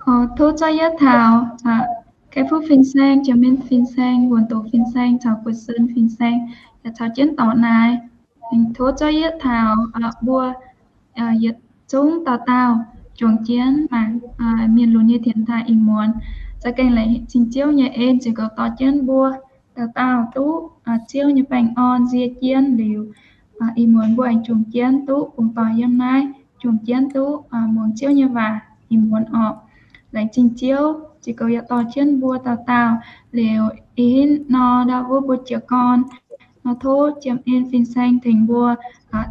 Tov zorqv yietv taux Kaiv Fuv fin-saeng, Jiex Mienh fin-saeng, Wuonh Doqc fin-saeng caux Guoqv Sen fin-saeng yaac caux jienv dorc naaiv. Tov zorqv yietv taux mbuo yietc zungv dauh dauh juangc jienv mangc mienh lunx nyei dienx taaih ih muonz. Za'gengh laengz zingh Ziouv nyei en ziouc goux dorh jienv mbuo dauh dauh duqv Ziouv nyei baengh orn nzie jienv liuz, ih muonz mbuo aengx juangc jienv duqv bungx doic yiem naaiv, juangc jienv duqv muangx Ziouv nyei waac ih muonz orqc. Laengz zingh Ziouv ziouc goux yaac dorh jienv mbuo dauh dauh liuz, ih hnoi ndau wuov mbuo jiez gorn nor, tov Jiex Mienh fin-saeng tengx mbuo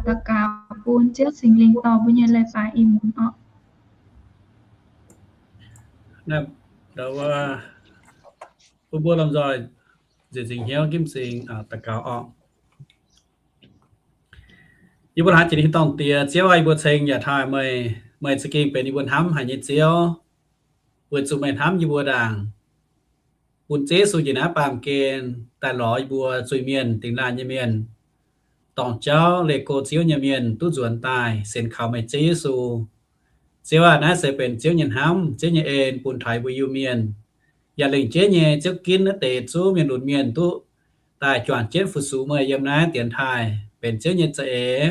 daux gaux bun Ziouv Singx Lingh dorh mbuo nyei leiz-baaix ih muonz orqc. Mbuo mbuo lomh nzoih nzieqc nzingc hnyouv gimv singx daux gaux orqc. Yie mbuo hlaax jiex ninh dorngh Diex, Ziouv aac, yie mbuo ceng yaac taaih meih. Meih za'gengh benx yie mbuo hnamv haic nyei Ziouv, weic zuqc meih hnamv yie mbuo ndaangc, bun Ziouv Yesu njiec naaiv baamh gen daaih lorz yie mbuo zuiz-mienh, dingc laanh nyei mienh, dorngc jauv leih go Ziouv nyei mienh duqv nzuonx daaih sienx kaux meih Ziouv Yesu. Ziouv aac, naaiv se benx Ziouv nyei hnamv, Ziouv nyei en bun taux yie mbuo Iu-Mienh. Yaac lengc jeiv nyei Ziouv ginv naaiv deix zungv mienh lunx mienh duqv daaih juangc jienv fu-sux meih yiem naaiv dienx taaih, benx Ziouv nyei za'eix,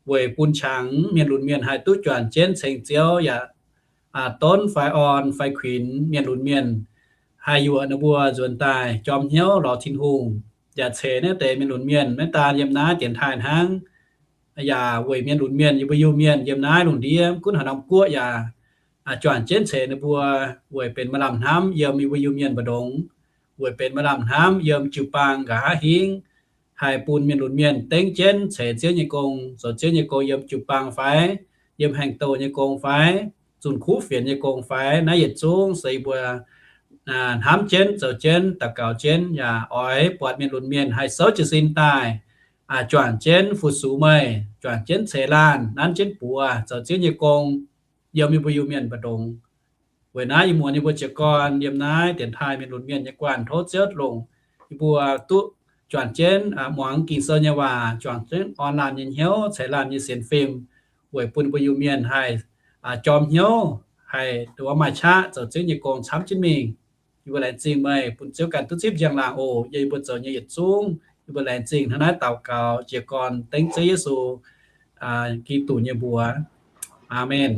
weic bun qangx mienh lunx mienh haih duqv juangc jienv ceng Ziouv yaac donv fai orn fai kuinx mienh lunx mienh haih yuoqc ninh mbuo nzuonx daaih jorm hnyouv lorz Tin-Hungh. Yaac ceix naaiv deix mienh lunx mienh maiv daan yiem naaiv dienx taaih hnangv, yaac weic mienh lunx mienh yie mbuo Iu-Mienh yiem naaiv lungh ndiev gunv haaix norm guoqv yaac juangc jienv ceix ninh mbuo, weic benx maaih lamh hnamv yiem yie mbuo Iu-Mienh mbu'ndongx, weic benx maaih lamh hnamv yiem jiu-baang nqa'haav hingv, haih bun mienh lunx mienh dengv jienv ceix Ziouv nyei gong, zoux Ziouv nyei gong yiem jiu-baang fai, yiem haengh douh nyei gong fai, zunh kuv fienx nyei gong fai, naaiv yietc zungv se yie mbuo hnamv jienv, zoux jienv, daux gaux jienv, yaac oix buatc mienh lunx mienh haih souv jiez sin daaih, juangc jienv fu-sux meih, juangc jienv ceix laanh, nanv jienv buoz zoux Ziouv nyei gong yiem yie mbuo Iu-Mienh mbu'ndongx. Weic naaiv ih muonz yie mbuo jiez gorn yiem naaiv dienx taaih mienh lunx mienh nyei guanh, tov Ziouv longc yie mbuo duqv juangc jienv muangx Ging-Sou nyei waac, juangc jienv orn laanh nyei hnyouv, ceix laanh nyei sienx fim, weic bun mbuo Iu-Mienh haih jorm hnyouv, haih duqv maaih qaqv zoux Ziouv nyei gong camv jienv mingh. Yie mbuo laengz zingh meih, bun Ziouv ganh duqv zipv njang-laangc oc. Yie mbuo zoux nyei yietc zungv yie mbuo laengz zingh hnangv naaiv daux gaux jiez gorn dengv Ziouv Yesu Giduc nyei mbuox. Aamen.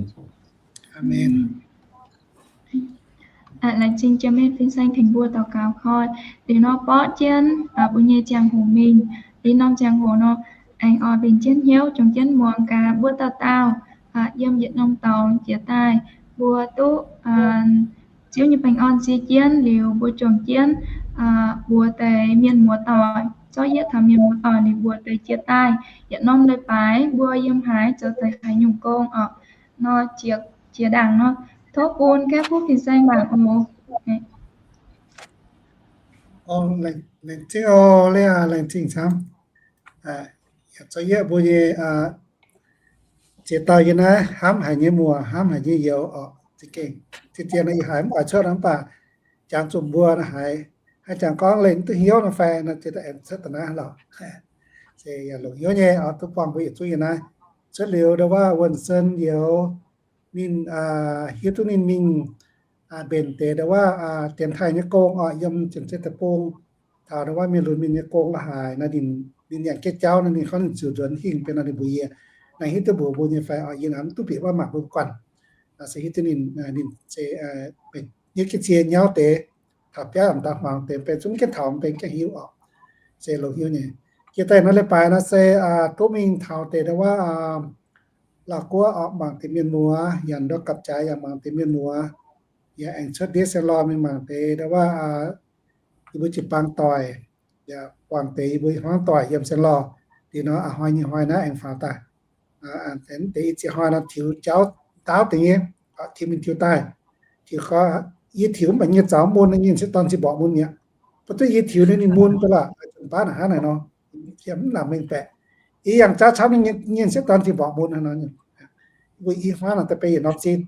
Laengz zingh Jiex Mienh fin-saeng tengx mbuo daux gaux koi. Liuz nor borqv jienv mbuo nyei ziangh hoc mingh. Ih norm ziangh hoc nor, aengx oix mbenc jienv hnyouv, juangc jienv muangx gaax mbuo dauh dauh yiem yietc norm dorngx jiex daaih, mbuo duqv Ziouv nyei baengh orn nzie jienv liuz, mbuo juangc jienv mbuox deix mienh muoz-doic, zorqv yietv taux mienh muoz-doic liuz mbuox deix jiex daaih, yietc norm leiz-baaix mbuo yiem haaix zoux deix haaix nyungc gong orqc. Nor jiex ndaangc nor, tov bun Kaiv Fuv fin-saeng mangc oc. Laengz zingh oc, laengz zingh camv. Yaac zoux yietv mbuo nyei ziex dauh yie naaiv hnamv haic nyei muoc, hnamv haic nyei youz orqc. Za'gengh ziex dienx nor ih haiz mv oix cuotv nor, mv baac jangx zuqc mbuo nor haiz, haiz jangx gorngv leih mv duqv hnyouv nor fai nor, ziex dauh aengx cuotv daaih naaiv lorqc. Se yaac longc hnyouv nyei oc, duqv buangh mbuo yietc zungv yie naaiv. Cuotv liuz ndau wuov Wuonh Sen youz, ninh hiuv duqv ninh mingh mbenc deix ndau wuov dienx taaih nyei gong orqc, yiem Janx-Zei Deic-Bung, taux ndau wuov mienh lunx mienh nyei gong la'haic nor, ninh yangh jienv jauv nor, ninh gorngv ninh ziouc nzuonx hingh benx nor, ninh mbuox yie, naaiv hiuv duqv mbuox mbuo nyei fai orqc, yie mv duqv bieqc wuov mangc mbuo guanh. Se hiuv duqv ninh, ninh se benx hiuv jienv cie nyauv deix, taux biauv yaac daaih hmuangx deix, benx zungv jienv taux benx jienv hiuv orqc. Se longx hiuv nyei. Jiex daaih nor leiz-baaix nor se duqv mingh taux deix ndau wuov Laauh Guoqv orqc, mangc deix mienh muoz, yaac ndau gapv jaaix yaac mangc deix mienh muoz, yaac aengx cuotv ndiev Sien Lorh mingh mangc deix ndau wuov yie mbuo jiu-baang doic, yaac buangh deix yie mbuo hmuangv doic yiem Sien Lorh. Liuz nor a'hnoi nyei hnoi naaiv aengx faaux daaih. Deix i ziex hnoi nor tiux jauv ndaauv deix nyei, tiux mingh tiux daaih. Tiux, yie tiux mv baac nyei zaux mun, nyei sieqv dorn zinh mborqv mun mi'aqv. Mv baac duqv yie tiux ninh mun deix lorqc, zunc baav naaic hnangv naaic nor, yie mv nangc mengh baeqc. Yie yangh jaav camv, nyei sieqv dorn zinh mborqv mun nor. Mbuo i hmuangv naaic daaih benx yietc norm zinh.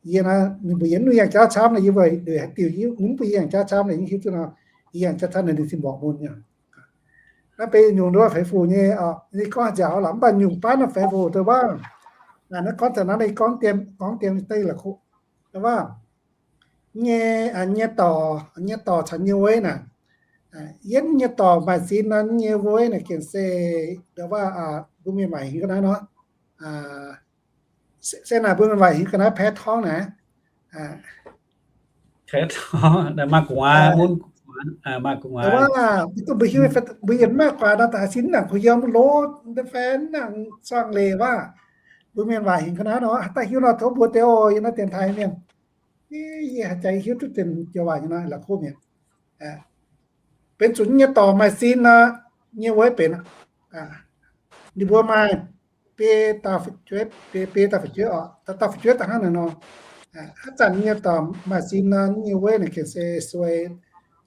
Yie naaiv ninh mbuo yietc nor yangh jaav camv nor, yie mbuo haiz diuc, mv baac yie yangh jaav camv nor, yie hiuv duqv nor, yie yangh jaav camv nor ninh zinh mborqv mun nyei. Naaiv benx nyungc nduov feix fuc nyei, ninh gorngv nziaauc lorqc, mv baac nyungc baav naaiv feix fuc deix waac. Naaiv gorngv taux naaiv, gorngv dien, gorngv dien deix la'kuqv. Deix waac, nyei, nyei dorc, nyei dorc caux nyei weiv naaic, yietv nyei dorc maaih sin nor, nyei weiv naaic gengh se, ndo waav, mbuo mienh waaic hingh ga'naaiv nor, se naaic mbuo mienh waaic hingh ga'naaiv paev torngv naaic, maaih gu'nguaaz, maaih gu'nguaaz, mbuo hiuv, mbuo yietc maiv guaax nor, daaih sin nangc kuh yiem loz, fai nangc zuangx leiz waac, mbuo mienh waaic hingh ga'naaiv nor, haaix dauh hiuv nor tov mbuo deix oc, yie naaiv dienx taaix mienh. Yie haaix jaax hiuv duqv dienx joux waac nyei nor, la'kuqv mi'aqv. Benx zuqc nyei dorc maaih sin nor, nyei weiv benx, ninh mbuo maaih biei dauh fu'jueiv, biei dauh fu'jueiv oc, dauh dauh fu'jueiv da'hnangv naaic nor. Haaix zanc nyei dorc maaih sin nor, nyei weiv naaic gengh se suei,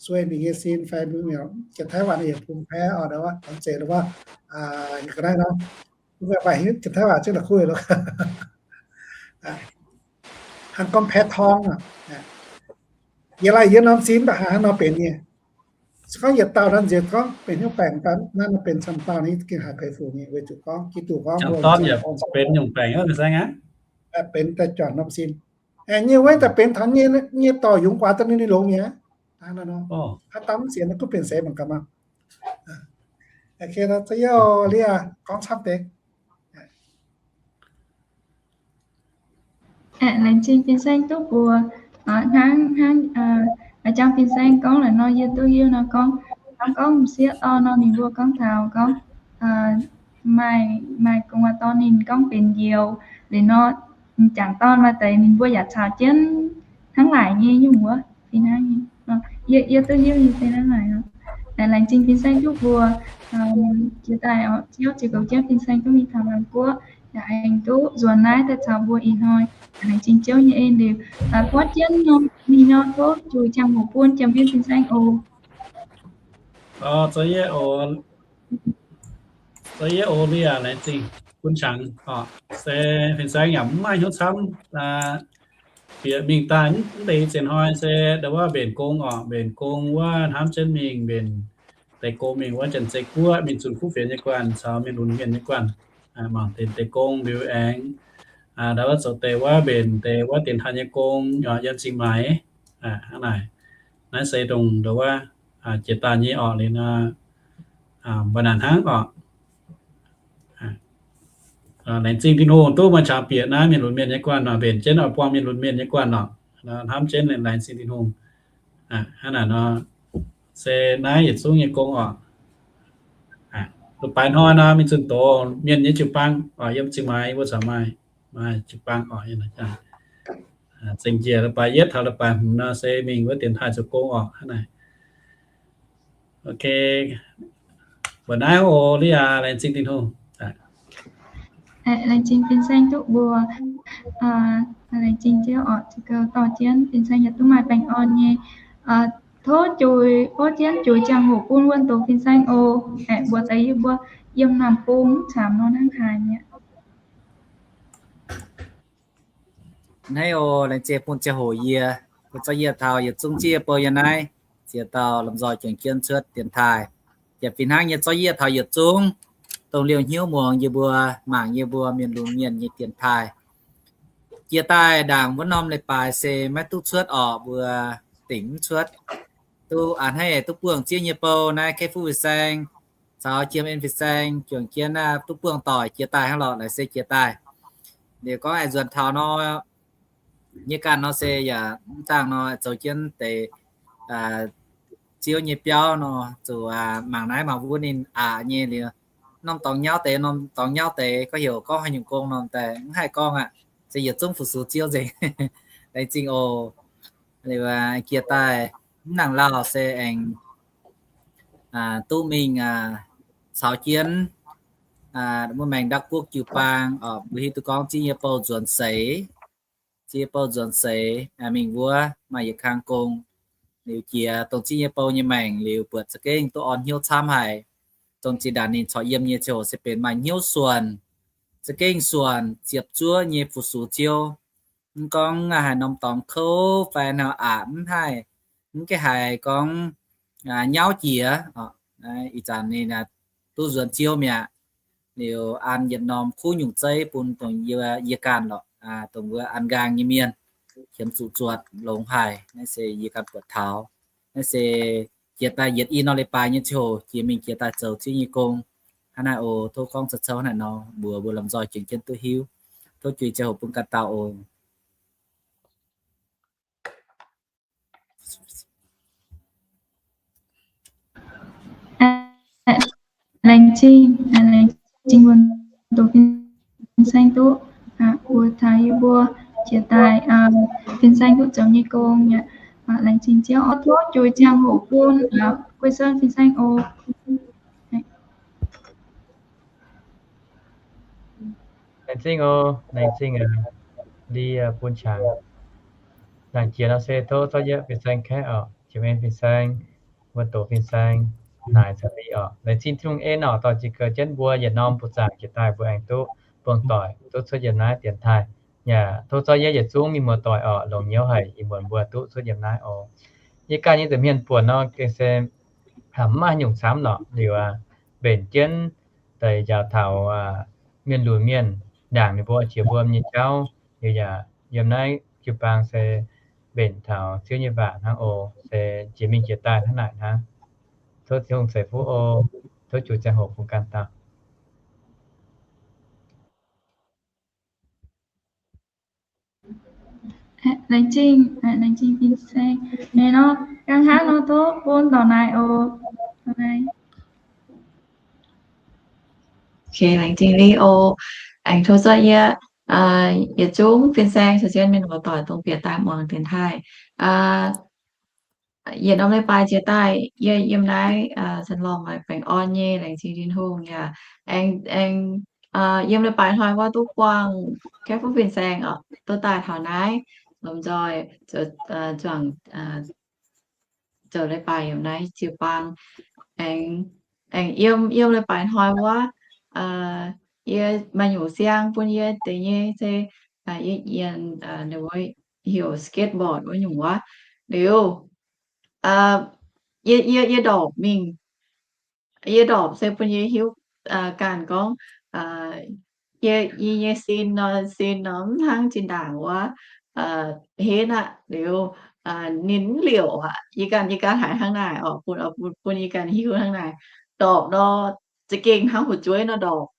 suei ninh nyei sin fai mbuo mienh, jiex Taiv waac naaic yietc bung paev oc, ndo waav, dorngx zeiz ndo waav, ga'naaiv nor, mbuo mienh waaic hingh jiex Taiv waac zungv la'kuqv loh. Hnangv gorngv paev torngv, yie laih yie norm sin mv baac haaix nor benx nyei. Se gorngv yietc dauh nor nziex gorngv benx hnyouv baengc daaih, naaiv nor benx camv dauh nyei gengh haih peix fuc nyei, weic zuqc gorngv Giduc gorngv camv dorn yaac benx nyungc baengc aqv, saengv aqv. Benx daaih juangc norm sin. Nyei weiv daaih benx taux nyei dorc yungz guaax daaih ninh longx mi'aqv. Haaix dauh mv sienx nor duqv benx seix mangc gaax maah. Za'yietv liuz gorngv camv deix. Laengz zingh fin-saeng duqv mbuox hnangv, hnangv jang fin-saeng gorngv la'nor, yie duqv hiuv nor gorngv, hnangv gorngv m'sieqv dorn nor, ninh mbuo gorngv taux gorngv maaih, maaih gu'nguaaz dorn ninh gorngv benx njoux liuz nor, m'jangc dorn maaih deix ninh mbuo yaac caux jienv hnangv laaic nyei nyungc wuov. Fih hnangv nyei, yie, yie duqv hiuv nyei se hnangv naaic. Laengz zingh fin-saeng duqv mbuox jiex daaih, Ziouv ziux goux jienv fin-saeng duqv mingh taux Laauv Guoqv, yaac aengx duqv nzuonx naaiv daaih caux mbuo ih hnoi. Laengz zingh Ziouv nyei en liuz, buatc jienv nor mingh nor tov juix ziangh hoc bun jiem-bienv fin-saeng oc. Zoux yie oc, zoux yie oc, laengz zingh bun qangx oc. Se fin-saeng yaac mv maaih hnyouv camv bieqc mingh daaih mv deix zienc hnoi se ndo wuov mbenc gong oc, mbenc gong wuov hnamv jienv mingh mbenc deix gong mingh wuov Janx-Zei Guoqv mingh zunh kuv fienx nyei guanh caux mienh lunx mienh nyei guanh, mangc deix deix gong liuz aengx ndo wuov zoux deix wuov mbenc deix wuov dienx taaih nyei gong yiem Zingh Maix. Hnangv naaic, naaiv se dongh ndo wuov jiex daaih nyei oc, liuz nor mbuo naaic hnangv oc. Laengz zingh Tin-Hungh duqv maaih qangx bieqc naaiv mienh lunx mienh nyei guanh oc, mbenc jienv oix buangh mienh lunx mienh nyei guanh oc. Hnamv jienv laengz zingh Tin-Hungh. Hnangv naaic nor, se naaiv yietc zungv nyei gong oc. La'baaix hnoi nor mingh zunh doz mienh nyei jiu-baang oc, yiem Zingh Maix mbuo corc maaih, maaih jiu-baang oc. Zengc njiec la'baaix yietv taux la'baaix hmz nor se mingh wuov dienx taaih zoux gong oc. Hnangv naaic. Ok, mbuox naaiv oc, Liz aac, laengz zingh Tin-Hungh. Laengz zingh fin-saeng duqv mbuox, laengz zingh Ziouv oc, za'gengh dorh jienv fin-saeng yaac duqv maaih baengh orn nyei. Tov juix, tov jienv juix ziangh hoc bun wuonh doz fin-saeng oc. Aeqv, mbuox za'gengh yie mbuo yiem naamh bung mv camv nor hnangv haaix mi'aqv. Hneiv oc, laengz zingh bun ziangh hoc yie, bun zorqv yie taux yietc zungv zieqv bou yiem naaiv, ziex dauh lomh nzoih juangc jienv cuotv dienx taaih. Yaac fih hnangv nyei zorqv yie taux yietc zungv dongh liouh hnyouv muangx yie mbuo, mangc yie mbuo mienh lunx mienh nyei dienx taaih. Jiex daaih ndaangc wuov norm leiz-baaix se maiv duqv cuotv orqc, mbuo dingc mv cuotv. Duqv a'hneiv duqv buangh zieqv nyei bou naaiv, Kei Fuqv Fin-Saeng caux Jiem En Fin-Saeng juangc jienv duqv buangh doic jiex daaih hnangv lorqc, laaic se jiex daaih. Liuz gorngv aengx nzuonx taux nor, nyei ganh nor se yaac mv dangh nor zoux jienv deix Ziouv nyei biauv nor, zuqc mangc naaiv mangc wuov ninh aqc nyei liuz, norm dorngx nyauv deix, norm dorngx nyauv deix, gorngv heuc gorngv haaix nyungc gong norm daaih mv haih gorngv aqv. Se yietc zungv fu-sux Ziouv nzengc. Laengz zingh oc. Liuz jiex daaih mv nangc lauh se aengx duqv mingh caux jienv wuov maengx Ndakv Guoqv jiu-baang, mbuo hiuv duqv gorngv zieqv nyei bou nzuonx seix, zieqv nyei bou nzuonx seix mingh wuov maaih yietc kang gong. Liuz jiex dongh zieqv nyei bou nyei maengc liuz buatc za'gengh duqv orn hnyouv camv haic. Dongh zinh ndaangc ninh corc yiem nyei ziangh hoc se benx maaih hnyouv suonc, za'gengh suonc ziepc zuoqv nyei fu-sux Ziouv. Mv gorngv haaix norm dorngx kouv fai hnangv aqc mv haih, mv gaengh haiz gorngv nyauv jiex. Ih zanc ninh duqv nzuonx Ziouv mi'aqv. Liuz an yietc norm kuv nyungc zeiv bun dongh yie ganh lorqc, dongh wuov an nqaang nyei mienh. qiemx zuqc zuotc longx haic. Naaiv se yie ganh buatc taux. Naaiv se jiex daaih yietc i norm leiz-baaix nyei ziangh hoc jiex mingh jiex daaih zoux Ziouv nyei gong. Hnangv naaiv oc, tov gorngv zoux hnangv naaiv nor, mbuox mbuo lomh nzoih jiex jienv duqv hiuv. Tov juix ziangh hoc bun ganh dauh oc. Laengz zingh, laengz zingh mbuo doqc fin-saeng duqv, mbuo taux yie mbuo jiex daaih fin-saeng duqv zoux nyei gong. Laengz zingh Ziouv oc. Tov juix ziangh hoc bun Guei Sen fin-saeng oc. Laengz zingh oc, laengz zingh Li bun qangx. Laangh jiex nor se tov zorqv yie fin-saeng kaeqv oc, jiex mingh fin-saeng, mbuo doqc fin-saeng, naaic caux Li oc. Laengz zingh Tin-Hungh en oc, dorh jiex gouv jienv mbuo yietc norm buoz-zaangc jiex daaih mbuo aengx duqv buangh doic, duqv cuotv yiem naaiv dienx taaih. Yaac tov zorqv yie yietc zungv mienh muoz-doic oc, longc hnyouv haic ih muonz mbuo duqv cuotv yiem naaiv oc. Yie ganh nyei nza'hmien buonc nor gengh se mv maaih nyungc camv lorqc liuz aqv, mbenc jienv daaih njaaux taux mienh lunx mienh, ndaangc ninh mbuo jiex mbuo nyei jauv. Liuz yaac yiem naaiv jiu-baang se mbenc taux Ziouv nyei waac hnangv oc, se jiex mingh jiex daaih hnangv naaic hnangv. Tov Tin-Hungh ceix fuqv oc. Tov juix ziangh hoc bun ganh dauh. Laengz zingh, laengz zingh fin-saeng. Naaiv nor, ganh hnangv nor tov bun dorc naaic oc. Laengz zingh Li oc. Aengx tov zorqv yie yietc zungv fin-saeng caux jienv mienh muoz-doic dongh bieqc daaih muangx dienx taaih. Yietc norm leiz-baaix jiex daaih yie yiem naaiv zanc lorngh maaih baengh orn nyei, laengz zingh Tin-Hungh yaac aengx, aengx yiem leiz-baaix hnoi wuov duqv buangh kaeqv fuqv fin-saeng oc, duqv daaih taux naaiv lomh nzoih zuangx zoux leiz-baaix yiem naaiv jiu-baang. Aengx, aengx yiem, yiem leiz-baaix hnoi wuov, yie maaih nyungc siang bun yie deix nyei se yie yien, ninh mbuo heuc skateboard wuov nyungc wuov. Liuz, yie, yie, yie ndorpc mingh, yie ndorpc se bun yie hiuv ganh gorngv, yie, yie nyei sin nor, sin nor mv hnangv zinh ndaangc wuov henv aqv. Liuz, ninh mv liouc aqv. Yie ganh, yie ganh haiz hnangv naaic oc, bun, bun yie ganh hiuv hnangv naaic. Ndorpc nor, za'gengh hnangv fu'jueiv nor ndorpc.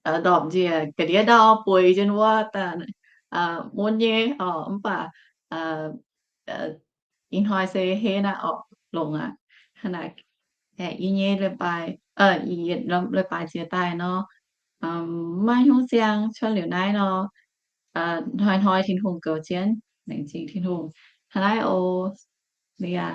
Ndorpc njiec ga'ndiev ndau bueix jienv wuov, mun nyei oc, mv baac ih hnoi se henv aqv oc, longx aqv. Hnangv naaic, yie nyei leiz-baaix, yie yietc norm leiz-baaix jiex daaih nor, maiv hnyouv ziangh cuotv liuz naaiv nor, hnoi-hnoi Tin-Hungh goux jienv, laengz zingh Tin-Hungh. Hnangv naaiv oc, Lia.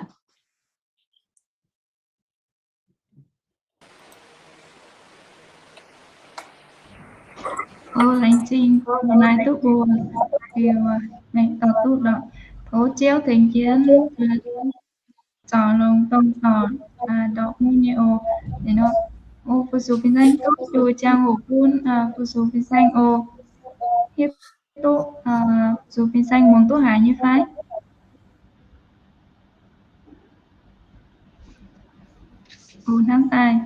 Laengz zingh, naaiv duqv mbuo, liuz, tov duqv lorqc, tov Ziouv tengx jienv zaux longx dongh dorngc, ndorpc hnyouv nyei oc. Fu-sux fin-saeng duqv juix ziangh hoc bun fu-sux fin-saeng oc. Hiuv duqv fu-sux fin-saeng muangx duqv haiz nyei fai? Hnamv daaih,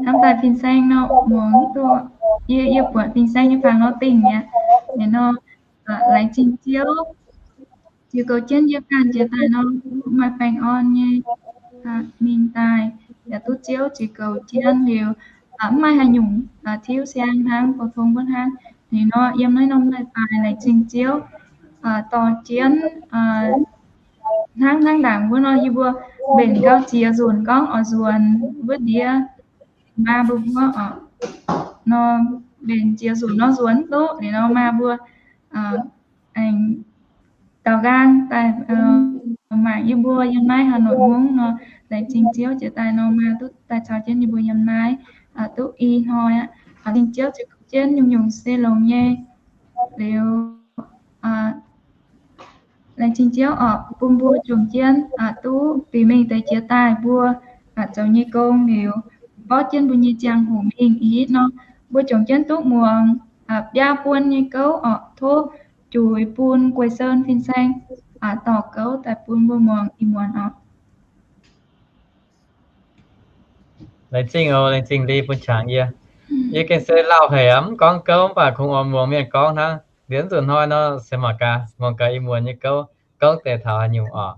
hnamv daaih fin-saeng nor muangx duqv. Yie, yie buatc fin-saeng nyei fangx nor dingh mi'aqv. Nor, laengz zingh Ziouv, Ziouv goux jienv yie ganh jiex daaih nor, maaih baengh orn nyei mingh daaih, yaac duqv Ziouv Ziouv goux jienv liuz, mv maaih haaix nyungc tiuv siang hnangv, pou tong mbuo hnangv. Liuz nor yiem naaiv norm leiz-baaix laengz zingh Ziouv dorh jienv hnangv, hnangv ndaangc wuov nor yie mbuo mbenc gauh ziex nzunc gorngv oix nzuonx wuov ndiev maa mbuo mbuo oc. Nor mbenc ziex nzunc nor nzuonx duqv liuz nor maa mbuo aengx daaux nqaang daaih mangc yie mbuo yiem naaiv Hà Nội mungv nor, laengz zingh Ziouv jiex daaih nor maa duqv daaih caux jienv yie mbuo yiem naaiv duqv i hnoi aqv. Laengz zingh Ziouv ziouc goux jienv nyungc-nyungc se longx nyei. Liuz, laengz zingh Ziouv oc, bun mbuo jomc jienv duqv bieqc mingh deix jiex daaih mbuo zoux nyei gong liuz, mborqv jienv mbuo nyei ziangh hoc mingh i hitv nor, mbuo jomc jienv duqv muangx biaa buon nyei gouv oc. Tov juix bun Guei Sen fin-saeng dorh gouv daaih bun mbuo muangx ih muonz oc. Laengz zingh oc, laengz zingh Li bun qangx yie. Yie gengh se lauh haic aqv, mv gorngv gouv, mv baac kungx oix muangx mienh gorngv hnangv. Liuz nzunc hnoi nor se mangc gaax, muangx gaax ih muonz nyei gouv. Gorngv deix taux haaix nyungc oc.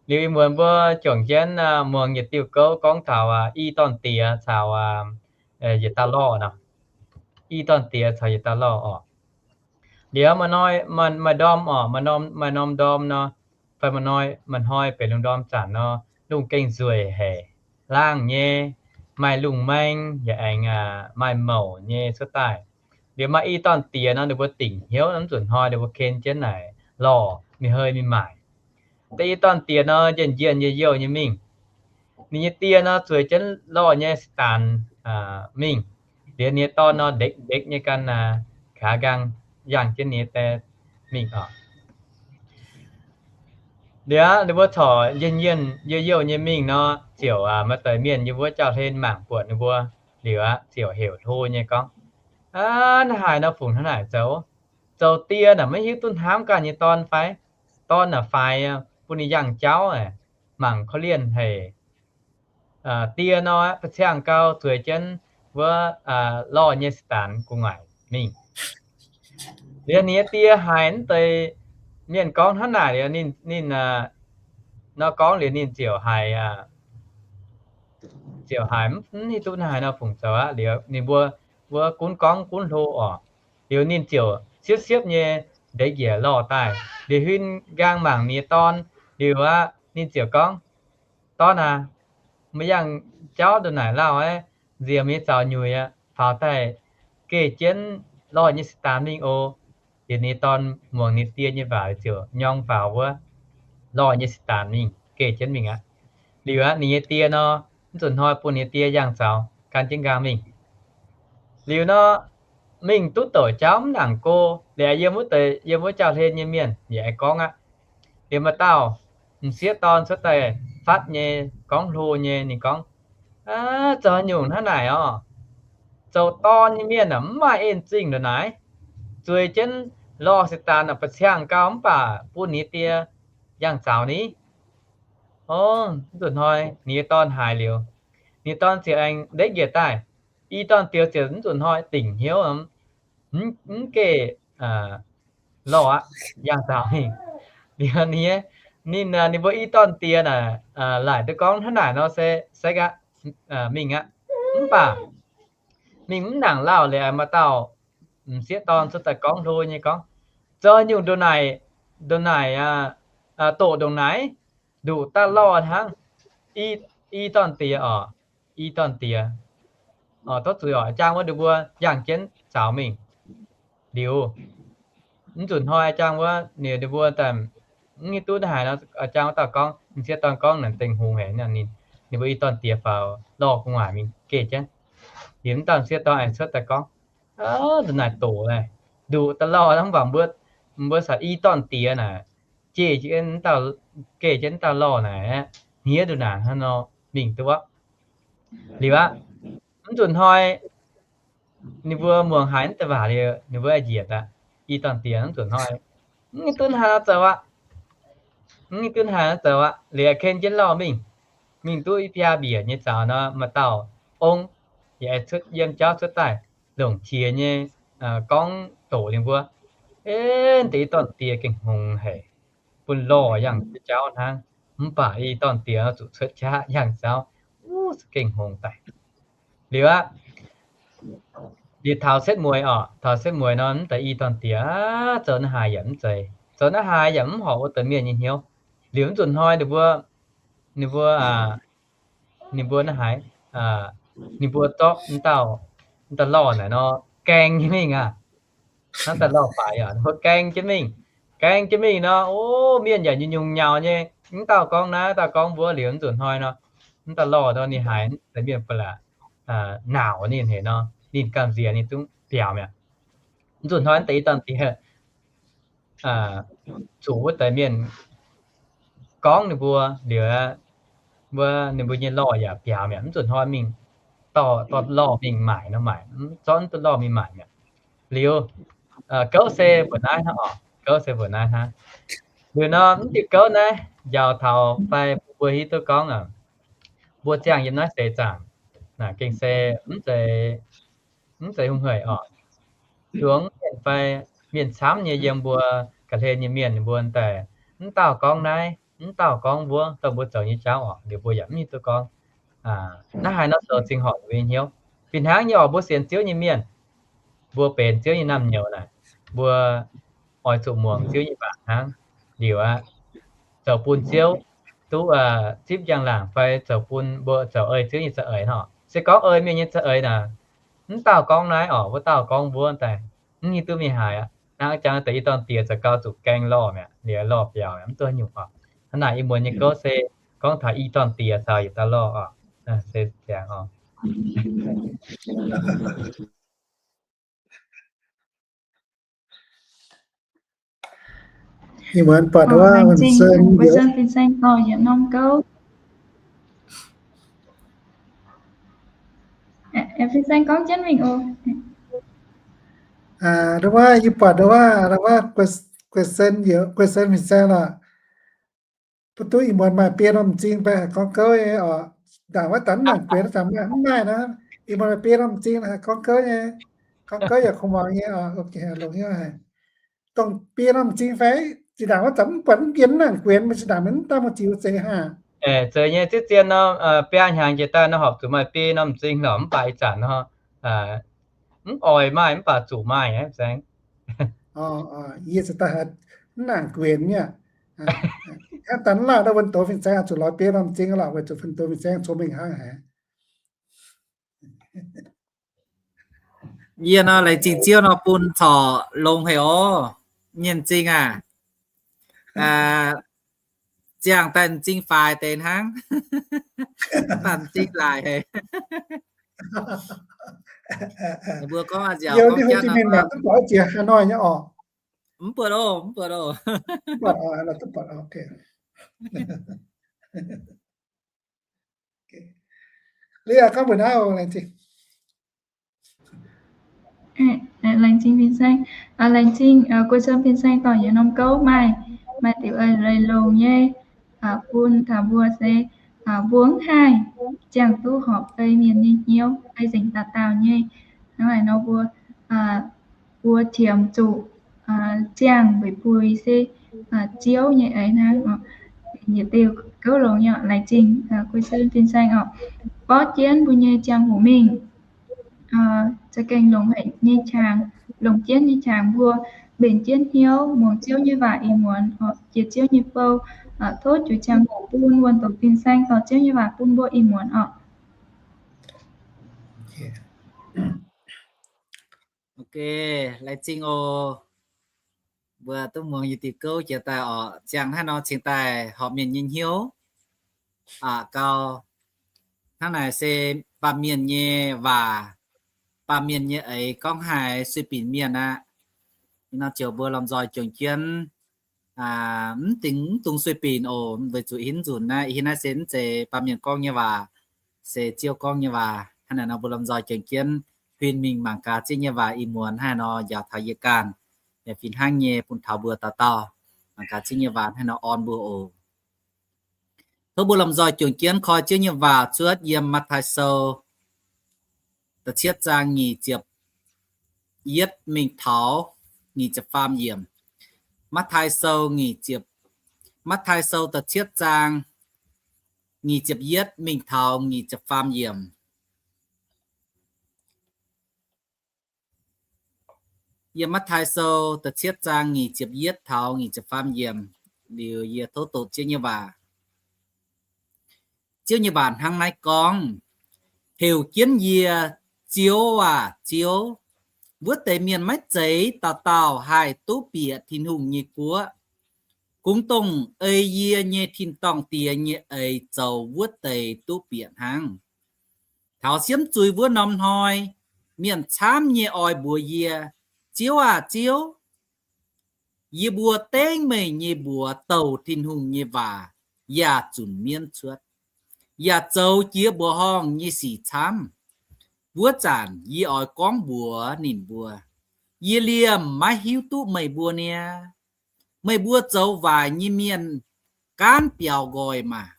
Liuz ih muonz mbuo juangc jienv muangx yietc diuh gouv gorngv taux i dorn-diex caux yietc dauh lorh nor. I dorn-diex caux yietc dauh lorh oc. Liuz maaih ndorm oc, maaih norm ndorm nor, fai maaih hnoi benx lungh ndorm zanc nor, lungh gengh nzueic haic, laangh nyei, maaih lungh maeng yaac aengx maaih mouc nyei cuotv daaih. Liuz maaih i dorn-diex nor, ninh mbuo dingc hnyouv, mv zuqc hnoi ninh mbuo ken jienv naaic lorh mingh hei mingh maaic. Deix i dorn-diex nor, njien-njien youh youh nyei mingh. Ninh nyei die nor, zueiz jienv lorh nyei se daanx mingh. Liuz ninh nyei dorn nor, ndekv ndekv nyei gan kaax nqaang yangh jienv ninh nyei die mingh oc. Liuz ninh mbuo corc njien-njien youh youh nyei mingh nor, ziouc maaih deix mienh nyei wuov jauv-hlen mangc buatc ninh mbuo, liuz aqv, ziouc heuc hlo nyei gorngv, Aav, naaiv haaix nor fungc hnangv naaic zoux? Zoux die naaic maiv hiuv duqv hnamv ganh nyei dorn fai? Dorn naaic faix bun ninh yangh jauv, mangc korv-lienh haic. Die nor, ba'ciangh gau zueiz jienv wuov lorh nyei se daanx gu'nguaaic mingh. Liuz ninh nyei die haiz naaiv deix mienh gorngv hnangv naaic liuz, ninh nor gorngv liuz ninh ziouc haiz, ziouc haiz mv hiuv duqv naaiv haaix nor fungc zoux aqv. Liuz ninh mbuo wuov gunv gorngv gunv hlo oc. Liuz ninh ziouc siepv-siepv nyei ndeic njiec lorh daaih. Liuz huin nqaang mangc ninh nyei dorn, liuz aqv, ninh ziouc gorngv, Dorn aac, meih yangh jauv ndongc naaic lauh aqv, nziex meih nyei zaux nyuix aqv, faaux daaih geh jienv lorh nyei se daanx mingh oc. Liuz ninh nyei dorn muangx ninh die nyei waac ziouc nyorng faaux wuov lorh nyei se daanx mingh, geh jienv mingh aqv. Liuz aqv, ninh nyei die nor, mv zuqc hnoi bun ninh nyei die yangh zaux gan jienv nqaang mingh. Liuz nor, mingh duqv douc jauv mv nangc go, liuz yiem wuov deix, yiem wuov jauv-hlen nyei mienh yaac aengx gorngv aqv. Liuz maaih dauh m'sieqv dorn cuotv daaih fatv nyei, gorngv hlo nyei, ninh gorngv, Aav, zoux nyungc hnangv naaic oc. Zoux dorn nyei mienh aeqv, mv maaih en zingh ndongc naaic. Zueiz jienv lorh se daanx aeqv, ba'ciangh gau mv baac bun ninh nyei die yangh zaux ni. O, mv zuqc hnoi ninh nyei dorn haiz liuz, ninh nyei dorn ziouc aengx ndeic njiec daaih. I dorn-diex ziouc mv zuqc hnoi dingc hnyouv, mv geh lorh aqv, yangh zaux mingh. Liuz ninh, ninh, ninh mbuo i dorn-diex naaic laaic duqv gorngv hnangv naaic nor se, se aqv, mingh aqv. Mv baac mingh mv nangc lauh liuz, maaih dauh m'sieqv dorn cuotv daaih gorngv hlo nyei gorngv, Zoux nyungc ndongc naaic, ndongc naaic, doqc ndongc naaic, nduqc daaih lorh hnangv. I dorn-diex oc, i dorn-diex, tov zuiz oc, jang wuov ninh mbuo yangh jienv zaux mingh. Liuz, mv zuqc hnoi jang wuov ninh mbuo daaih mv hiuv duqv naaiv haaix nor, jang wuov dauh gorngv, m'sieqv dorn gorngv naaic dengh hungh haic, ninh mbuo i dorn-diex faaux lorh gu'nguaaic mingh geh jienv. Liuz mv dauh m'sieqv dorn aengx cuotv daaih gorngv, Ndongc naaic doqc naaic, nduqc daaih lorh hnangv, mv baac mbuo, mbuo caux i dorn-diex naaic, jeh, geh jienv mv dauh lorh naaic, hniev ndongc naaic hnangv nor mingh duqv. Liuz aqv, mv zuqc hnoi ninh mbuo muangx haiz naaiv deix waac liuz, ninh mbuo njiec daaih. I dorn-diex mv zuqc hnoi, mv hiuv duqv hnangv haaix nor zoux aqv. Mv hiuv duqv hnangv haaix nor zoux aqv. Liuz ken jienv lorh mingh, mingh duqv i biaa mbiec nyei zaux nor, maaih dauh ong yaac cuotv yiem jauv cuotv daaih, longc qiex nyei gorngv doqc ninh mbuo, Aav, deix i dorn-diex gengh hngongx haic, bun lorh yangh jauv hnangv. Mv baac i dorn-diex zuqc cuotv qaqv yangh jauv, gengh hngongx daic. Liuz aqv, liuz taux setv mueiz oc, taux setv mueiz nor, mv deix i dorn-diex zoux naaiv haaix yaac mv zeiz, zoux naaiv haaix yaac mv horpc wuov deix mienh nyei hnyouv. Liuz mv zuqc hnoi ninh mbuo, ninh mbuo, ninh mbuo naaiv haaix, ninh mbuo zorqv mv dauh, mv dauh lorh naaic nor gaeng jienv mingh aqv. Hnangv daaih lorh faix yaac ninh mbuo gaeng jienv mingh. Gaeng jienv mingh nor, o, mienh yaac nyungc-nyungc nyaux nyei. Mv dauh gorngv naaiv, dauh gorngv wuov. Liuz mv zuqc hnoi nor, mv dauh lorh nor ninh haiz deix mienh ba'laqc nauc ninh haic nor, ninh gamh nziex ninh zungv biaux mi'aqv. Mv zuqc hnoi deix i dorn-diex zuqc wuov deix mienh gorngv ninh mbuo liuz, mbuo, ninh mbuo nyei lorh yaac biaux mi'aqv. Mv zuqc hnoi mingh dorh, dorh lorh mingh maaic nor maaic, zorqv duqv lorh mingh maaic mi'aqv. Liuz, gouv se mbuoqc naaiv hnangv oc. Gouv se mbuoqc naaiv hnangv. Liuz nor, mv diuh gouv naaiv njaaux taux fai bun mbuo hiuv duqv gorngv, mbuo ziangh yiem naaiv seix zaangc, gengh se mv zeiz, mv zeiz hungh haic oc. Zuangx mienh fai mienh camv nyei yiem mbuo ga'hlen nyei mienh ninh mbuo daaih mv dauh gorngv naaiv, mv dauh gorngv wuov, dongh mbuo zoux nyei jauv oc. Liuz mbuo yaac mv hiuv duqv gorngv naaiv haaix nor zoux zingh horpc mbuo nyei hnyouv. Fih hnangv nyei oc, mbuo sienx Ziouv nyei mienh, mbuo benx Ziouv nyei naamh nyouz naaic, mbuo oix zuqc muangx Ziouv nyei waac hnangv. Liuz aqv, zoux bun Ziouv duqv zipv njang-laangc fai zoux bun mbuo zoux ei Ziouv nyei za'eix nor. Se gorngv ei mienh nyei za'eix naaic, mv dauh gorngv naaiv oc, wuov dauh gorngv wuov daaih, mv hiuv duqv mingh haaix aqv. Hnangv jangx deix i dorn diex zoux gau zuqc gaeng lorh mi'aqv, liuz lorh biaux mi'aqv, mv duqv nyungc oc. Hnangv naaic ih muonz nyei gouv se gorngv taux i dorn diex caux yietc dauh lorh oc. Se ziangx oc. Ih muonz buatc wuov, fin-saeng dorh yietc norm gouv. Fin-saeng gorngv jienv mingh oc. Wuov yie buatc wuov, wuov question, question fin-saeng oc. Mv duqv ih muonz maaih biei norm m'zing fai haih gorngv gouv nyei oc. Ndaangc wuov danv nangc guenx mv maaih nor, ih muonz maaih biei norm m'zing haih gorngv gouv nyei. Gorngv gouv yaac kungx muangx nyei oc. Longx hnyouv haic. Dongh biei norm m'zing fai zinh ndaangc wuov zanc mv buatc mv bienh nangc guenx, maiv zinh ndaangc mv daaih mbuo ziux zeiz haah. Zeiz nyei, ziex zien nor, biaa hnyangx jiex daaih nor horpc zuqc maaih biei norm m'zing nor, mv baac ih zanc nor mv oix maaih mv baac zuqc maaih aqv. Yie se daaih mv nangc guenx nyei. Hnangv daaih mv lauh ndau wuonh doz fin-saeng zuqc lorz biei norm m'zing lorqc, weic zuqc wuonh doz fin-saeng cong-mengh hnangv haic. Yie nor laengz zingh Ziouv nor bun corc longx haic oc. Mienh m'zing aah, ziangh daaih m'zing faix deix hnangv, m'zing laaic haic. Mbuo gorngv nziaauc gorngv jangv, mv buatc oc, mv buatc oc. Laengz zingh fin-saeng, laengz zingh guei son fin-saeng dorh yietc norm gouv maaih, maaih diuc eix leiz longx nyei bun taux mbuo se mbuo mv haih ziangh duqv horpc ei mienh nyei hnyouv, ei nzengc dauh dauh nyei. Hnangv naaic nor mbuo, mbuo qiemx zuqc ziangh weic bun se Ziouv nyei eix hnangv. Yietc diuh gouv longx nyei, laengz zingh guei son fin-saeng oc. Borqv jienv mbuo nyei ziangh hoc mingh za'gengh longx haic nyei qangx, longc jienv nyei qangx mbuo mbenc jienv hnyouv muangx Ziouv nyei waac ih muonz oc, jiex Ziouv nyei bou. Tov juix ziangh hoc bun wuonh doqc fin-saeng dorh Ziouv nyei waac bun mbuo ih muonz oc. Ok, laengz zingh oc. Mbuo duqv muangx yietc diuh gouv jiex daaih oc. Ziangh hnangv nor cingx daaih horpc mienh nyei hnyouv aqv gau. Hnangv naaic se baamh mienh nyei waac, baamh mienh nyei eix gorngv haic sueih binc mienh aqv. Nor ziouc mbuo lomh nzoih juangc jienv mv dungx, mv dungx sueih binc oc, weic zuqc hinv nzunc naaiv, hinv naaiv se mv zeiz baamh mienh gorngv nyei waac, se Ziouv gorngv nyei waac. Hnangv naaic nor mbuo lomh nzoih juangc jienv huin mingh mangc gaax Ziouv nyei waac ih muonz hnangv nor njaaux taux yie ganh. Yaac fih hnangv nyei bun taux mbuo dauh dauh mangc gaax Ziouv nyei waac hnangv nor orn mbuo oc. Tov mbuo lomh nzoih juangc jienv koi Ziouv nyei waac cuotv yiem Matv^taai Sou da'cietv zaang nyic ziepc yietv mingh taux nyic ziepc faam yiemc. Matv^taai Sou nyic ziepc, Matv^taai Sou da'cietv zaang nyic ziepc yietv mingh taux nyic ziepc faam yiemc. Yiem Matv^taai Sou da'cietv zaang nyic ziepc yietv taux nyic ziepc faam yiemc. Liuz yie tov doqc Ziouv nyei waac. Ziouv nyei waac hnangv naaiv gorngv, Heuc jienv yie, Ziouv aah, Ziouv, wuov deix mienh maiv zeiz dauh dauh haih duqv bieqc Tin-Hungh nyei guoqv. Kungx dongh ei yie nyei tin-dorngh Diex nyei eix zoux wuov deix duqv bieqc hnangv. Taux siemv zuiz wuov norm hnoi, mienh camv nyei oix mbuox yie, Ziouv aah, Ziouv, yie mbuo dengv meih nyei mbuox douh Tin-Hungh nyei waac yaac zunc mienv cuotv, yaac zoux jiex mbuoqc horngh nyei sic camv. Wuov zanc yie oix gorngv mbuox ninh mbuo, Yie liemh maiv hiuv duqv meih mbuo niaa. Meih mbuo zoux waaic nyei mienh gaanv biaux nqoi maah!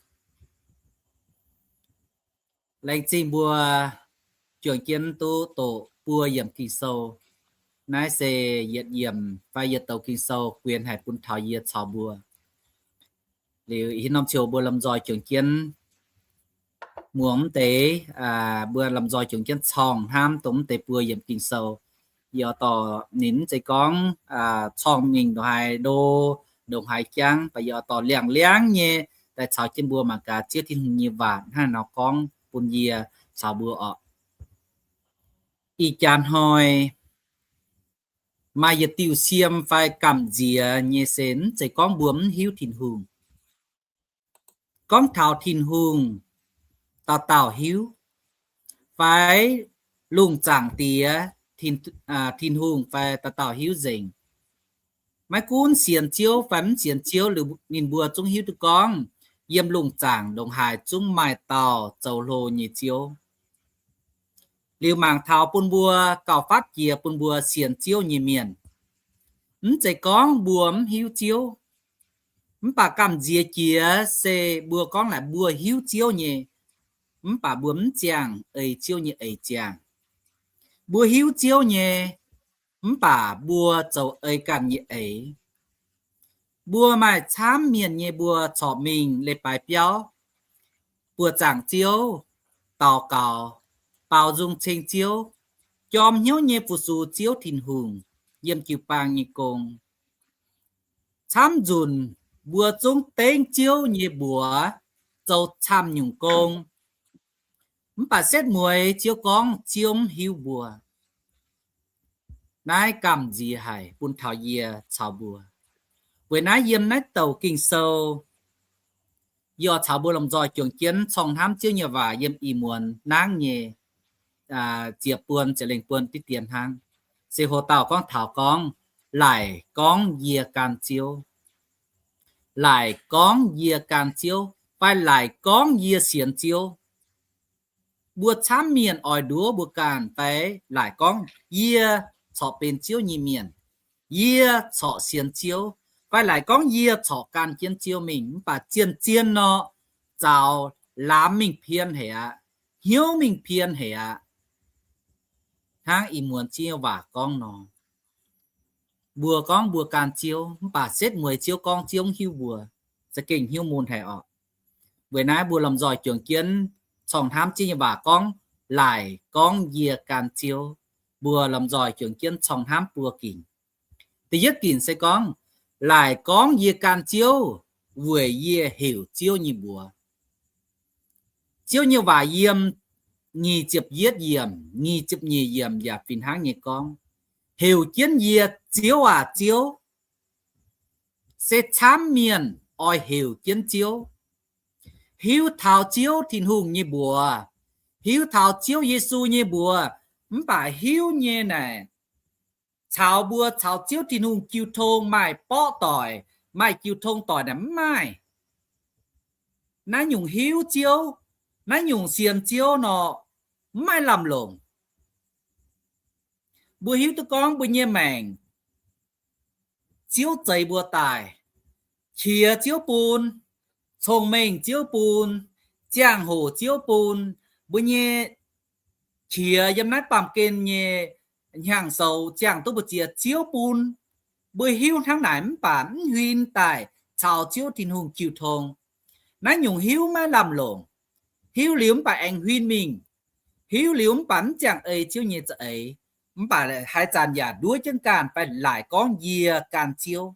Laengz zingh mbuo juangc jienv duqv doqc buo yiemc Ging-Sou. Naaiv se yietc yiemc fai yietc douc Ging-Sou guenx haic bun taux yie caux mbuo. Liuz ih norm ziouc mbuo lomh nzoih juangc jienv muangx mv deix, mbuo lomh nzoih juangc jienv corng hnamv dongh mv deix buo yiemc Ging-Sou. Yie oix dorh ninh mv zeiz gorngv corng mingh ndongc haaix ndo, ndongc haaix jangv, baac yie oix dorh liangx-liangv nyei daaih caux jienv mbuo mangc gaax Ziouv Tin-Hungh nyei waac hnangv haaix nor gorngv bun yie caux mbuo orqc. Ih jaax hnoi maaih yietc diuh siem fai gamh nziex nyei se mv zeiz gorngv mbuo mv hiuv Tin-Hungh. Gorngv taux Tin-Hungh, dauh dauh hiuv, fai lungh zaangc Diex, Tin-Hungh fai dauh dauh hiuv nzengc. Maiv gunv sienx Ziouv fai mv sienx Ziouv, ninh mbuo zungv hiuv duqv gorngv yiem lungh zaangc ndongc haaix zungv maaih dauh zoux hlo nyei Ziouv. Liuz mangc taux bun mbuo gauh fatv jiex bun mbuo sienx Ziouv nyei mienh, mv zeiz gorngv mbuo mv hiuv Ziouv, mv baac gamh nziex jiex se mbuo gorngv naaic mbuo hiuv Ziouv nyei, mv baac mbuo mv ziangh ei Ziouv nyei eix ziangh. Mbuo hiuv Ziouv nyei, mv baac mbuo zoux ei ganh nyei eix. Mbuo maaih camv mienh nyei mbuo corc mingh leiz-baaix biauv, buoz-zaangc Ziouv, daux gaux, baaux nzung ceng Ziouv, jorm hnyouv nyei fu-sux Ziouv Tin-Hungh yiem jiu-baang nyei gong. Camv nzunc mbuo zungv dengv Ziouv nyei mbuox zoux camv nyungc gong, mv baac setv mueiz Ziouv gorngv Ziouv mv hiuv mbuo. Naaiv gamh nziex haic bun taux yie caux mbuo. Weic naaiv yiem naaiv douc Ging-Sou, yie oix caux mbuo lomh nzoih juangc jienv corng hnamv Ziouv nyei waac yiem ih muonz nangv nyei ziepc buon, ziepc lengh buon diqv dien hnangv. Se hoc dauh gorngv taux gorngv, laaic gorngv yie gan Ziouv, laaic gorngv yie gan Ziouv, fai laaic gorngv yie sienx Ziouv. Mbuo camv mienh oix nduov mbuo ganh fai laaic gorngv yie corc benx Ziouv nyei mienh, yie corc sienx Ziouv, fai laaic gorngv yie corc gan jienv Ziouv mingh, mv baac zien-zien nor, zaux laamz mingh pien haic aqv, hnyouv mingh pien haic aqv. Hnangv ih muonz Ziouv nyei waac gorngv nor, mbuo gorngv mbuo gan Ziouv, mv baac setv mueiz Ziouv gorngv Ziouv mv hiuv mbuo, za'gengh hnyouv mun haic orqc. Weic naaiv mbuo lomh nzoih juangc jienv corng hnamv Ziouv nyei waac gorngv, laaic gorngv yie gan Ziouv. Mbuo lomh nzoih juangc jienv corng hnamv buo ginc. Da'yietv ginc se gorngv, laaic gorngv yie gan Ziouv, weic yie heuc Ziouv nyei mbuox. Ziouv nyei waac yiem nyic ziepc yietv yiemc, nyic ziepc nyeic yiemc yaac fih hnangv nyei gorngv, heuc jienv yie, Ziouv aac, Ziouv. Se camv mienh oix heuc jienv Ziouv, hiuv taux Ziouv Tin-Hungh nyei mbuox, hiuv taux Ziouv Yesu nyei mbuox, mv baac hiuv nyei naaic, caux mbuo caux Ziouv Tin-Hungh jiu tong maaih borqv doic, maaih jiu tong doic naaic mv maaih. Naaiv nyungc hiuv Ziouv, naaiv nyungc sienx Ziouv nor, mv maaih lamh longc. Mbuo hiuv duqv gorngv mbuo nyei maengc, Ziouv zeix mbuo daaih, qiex Ziouv bun, cong-mengh Ziouv bun, ziangh hoc Ziouv bun, mbuo nyei qiex yiem naaiv baamh gen nyei hnyangx-soux ziangh duqv mbu'ziex Ziouv bun. Mbuo hiuv hnangv naaic mv baac mv huin daaih caux Ziouv Tin-Hungh jiu tong. Naaiv nyungc hiuv maiv lamh longc. Hiuv liuz mv baac aengx huin mingh. Hiuv liuz mv baac mv ziangh ei Ziouv nyei za'eix. Mv baac haaix zanc yaac nduov jienv ganh fai laaic gorngv yie ganh Ziouv,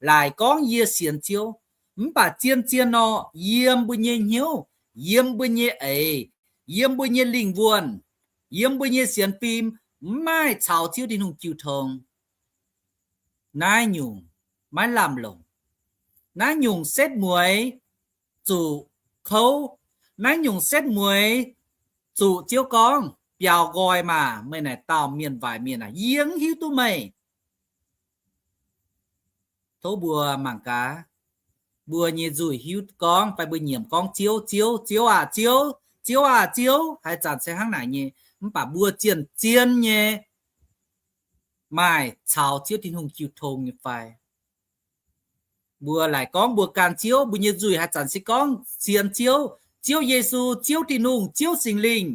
laaic gorngv yie sienx Ziouv. Mv baac zien-zien nor, yiem mbuo nyei hnyouv, yiem mbuo nyei eix, yiem mbuo nyei lingh wuonh, yiem mbuo nyei sienx fim, mv maaih caux Ziouv Tin-Hungh jiu tong. Naaiv nyungc maiv lamh longc. Naaiv nyungc setv mueiz zuqc kouv. Naaiv nyungc setv mueiz zuqc Ziouv gorngv, Biaux nqoi maah! Meih naaic dauh mienh waaic mienh aac, yie mv hiuv duqv meih. Tov mbuo mangc gaax, mbuo nyei nzuih hiuv gorngv fai mbuo nyiemc gorngv Ziouv, Ziouv, Ziouv aah, Ziouv, Ziouv aah, Ziouv, haaix zanc se hnangv naaic nyei. Mv baac mbuo zien-zien nyei maaih caux Ziouv Tin-Hungh jiu tong nyei fai? Mbuo laaic gorngv mbuo ganh Ziouv, mbuo nyei nzuih haaix zanc se gorngv sienx Ziouv, Ziouv Yesu, Ziouv Tin-Hungh, Ziouv Singx Lingh.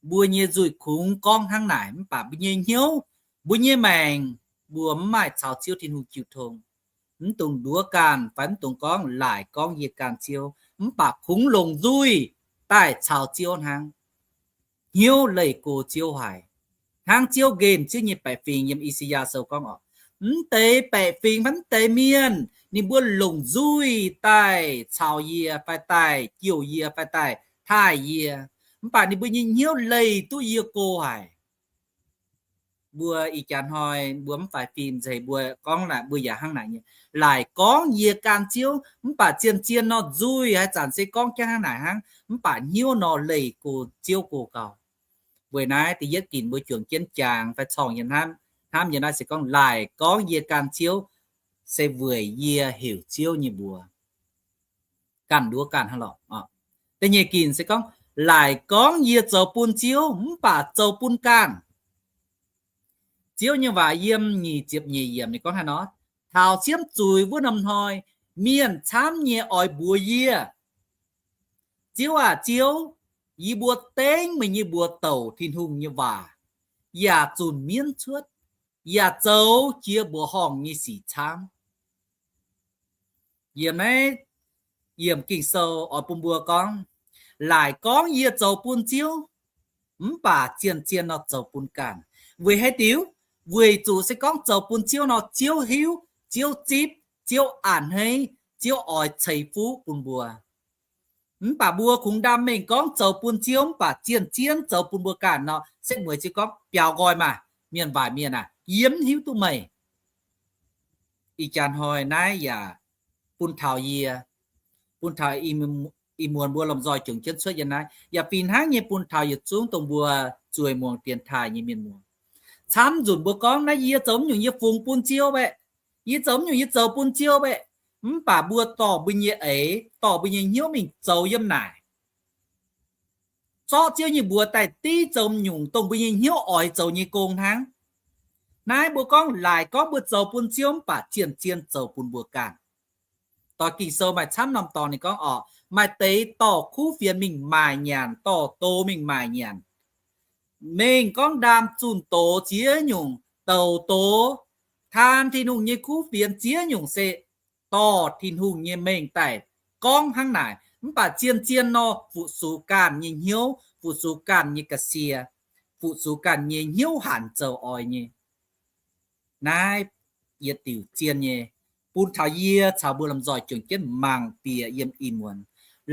Mbuo nyei nzuih kungx gorngv hnangv naaic, mv baac mbuo nyei hnyouv, mbuo nyei maengc, mbuo mv maaih caux Ziouv Tin-Hungh jiu tong. mv dungx nduov ganh fai mv dungx gorngv laaic gorngv yie ganh Ziouv, mv baac kungx longc nzuih daaih caux Ziouv hnangv. Hnyouv leih go Ziouv haic. Hnangv Ziouv nqemh Ziouv nyei baeqc fingx yiem I^saa^yaa Sou gorngv oc, mv deix baeqc fingx fai mv deix mienh ninh mbuo longc nzuih daaih caux yie fai daaih jouh yie fai daaih taaih yie, mv baac ninh mbuo nyei hnyouv leih duqv yie go haic. Mbuo ih jaax hnoi mbuo mv faix fim nzengc, mbuo gorngv naaic mbuo yaac hnangv naaic nyei, laaic gorngv yie ganh Ziouv, mv baac zien-zien nor nzuih haaix zanc se gorngv jangv hnangv naaic hnangv, mv baac hnyouv nor leih go Ziouv go gau. Weic naaiv da'yietv ginc mbuo juangc jienv jangx fai corngh yiem hnamv, hnamv yiem naaiv se gorngv laaic gorngv yie ganh Ziouv, se weic yie heuc Ziouv nyei mbuox ganh nduov ganh hnangv lorqc. Da'nyeic ginc se gorngv, laaic gorngv yie zoux bun Ziouv mv baac zoux bun ganh. Ziouv nyei waac yiem nyic ziepc nyeic yiemc ninh gorngv haaix nor, taux siemv zuiz wuov norm hnoi, mienh camv nyei oix mbuox yie, Ziouv aah! Ziouv, yie mbuo dengv meih nyei mbuox douc Tin-Hungh nyei waac, yaac zunc mienv cuotv, yaac zoux jiex mbuoqc horngh nyei sic camv. Yiem naaiv yiemc Ging-Sou oix bun mbuo gorngv, laaic gorngv yie zoux bun Ziouv, mv baac zien-zien nor zoux bun ganh. Weic haaix diuc? Weic zuqc se gorngv zoux bun Ziouv nor, Ziouv hiuv, Ziouv zipv, Ziouv a'hneiv, Ziouv oix ceix fuqv bun mbuo. Mv baac mbuo kungx ndaam mengh gorngv zoux bun Ziouv mv baac zien-zien zoux bun mbuo ganh nor, setv mueiz ziouc gorngv biaux nqoi maah, mienh waaic mienh aah, yie mv hiuv duqv meih. Ih jaax hnoi naaiv yaac bun taux yie, bun taux ih muonz mbuo lomh nzoih juangc jienv cuotv yiem naaiv, yaac fih hnangv nyei bun taux yietc zungv dongh mbuo zueiz muangx dienx taaih nyei mienh muoz. Camv nzunc mbuo gorngv naaiv yie zoux mv nyungc yie fungx bun Ziouv aeqv, yie zoux mv nyungc yie zoux bun Ziouv aeqv, mv baac mbuo dorh mbuo nyei eix, dorh mbuo nyei hnyouv mingh zoux yiem naaic, zorqv Ziouv nyei mbuox daaih div zoux nyungc dongh mbuo nyei hnyouv oix zoux nyei gong hnangv. Naaiv mbuo gorngv laaic gorngv mbuo zoux bun Ziouv mv baac zien-zien zoux bun mbuo ganh. Doix Ging-Sou maaih camv norm dorngx ninh gorngv oc, maaih deix dorh kuv fienx mingh maaic nyanc, dorh doz mingh maaic nyanc. Mengh gorngv ndaam zunh doz ziex nyungc, douc doz, taan Tin-Hungh nyei kuv fienx ziex nyungc se dorh Tin-Hungh nyei mengh daaih gorngv hnangv naaic, mv baac zien-zien nor fu-sux ganh nyei hnyouv, fu-sux ganh nyei ga'sie, fu-sux ganh nyei hnyouv hanc zoux oix nyei. Naaiv yietc diuc zien nyei, bun taux yie caux mbuo lomh nzoih juangc jienv mangc bieqc yiem ih muonz.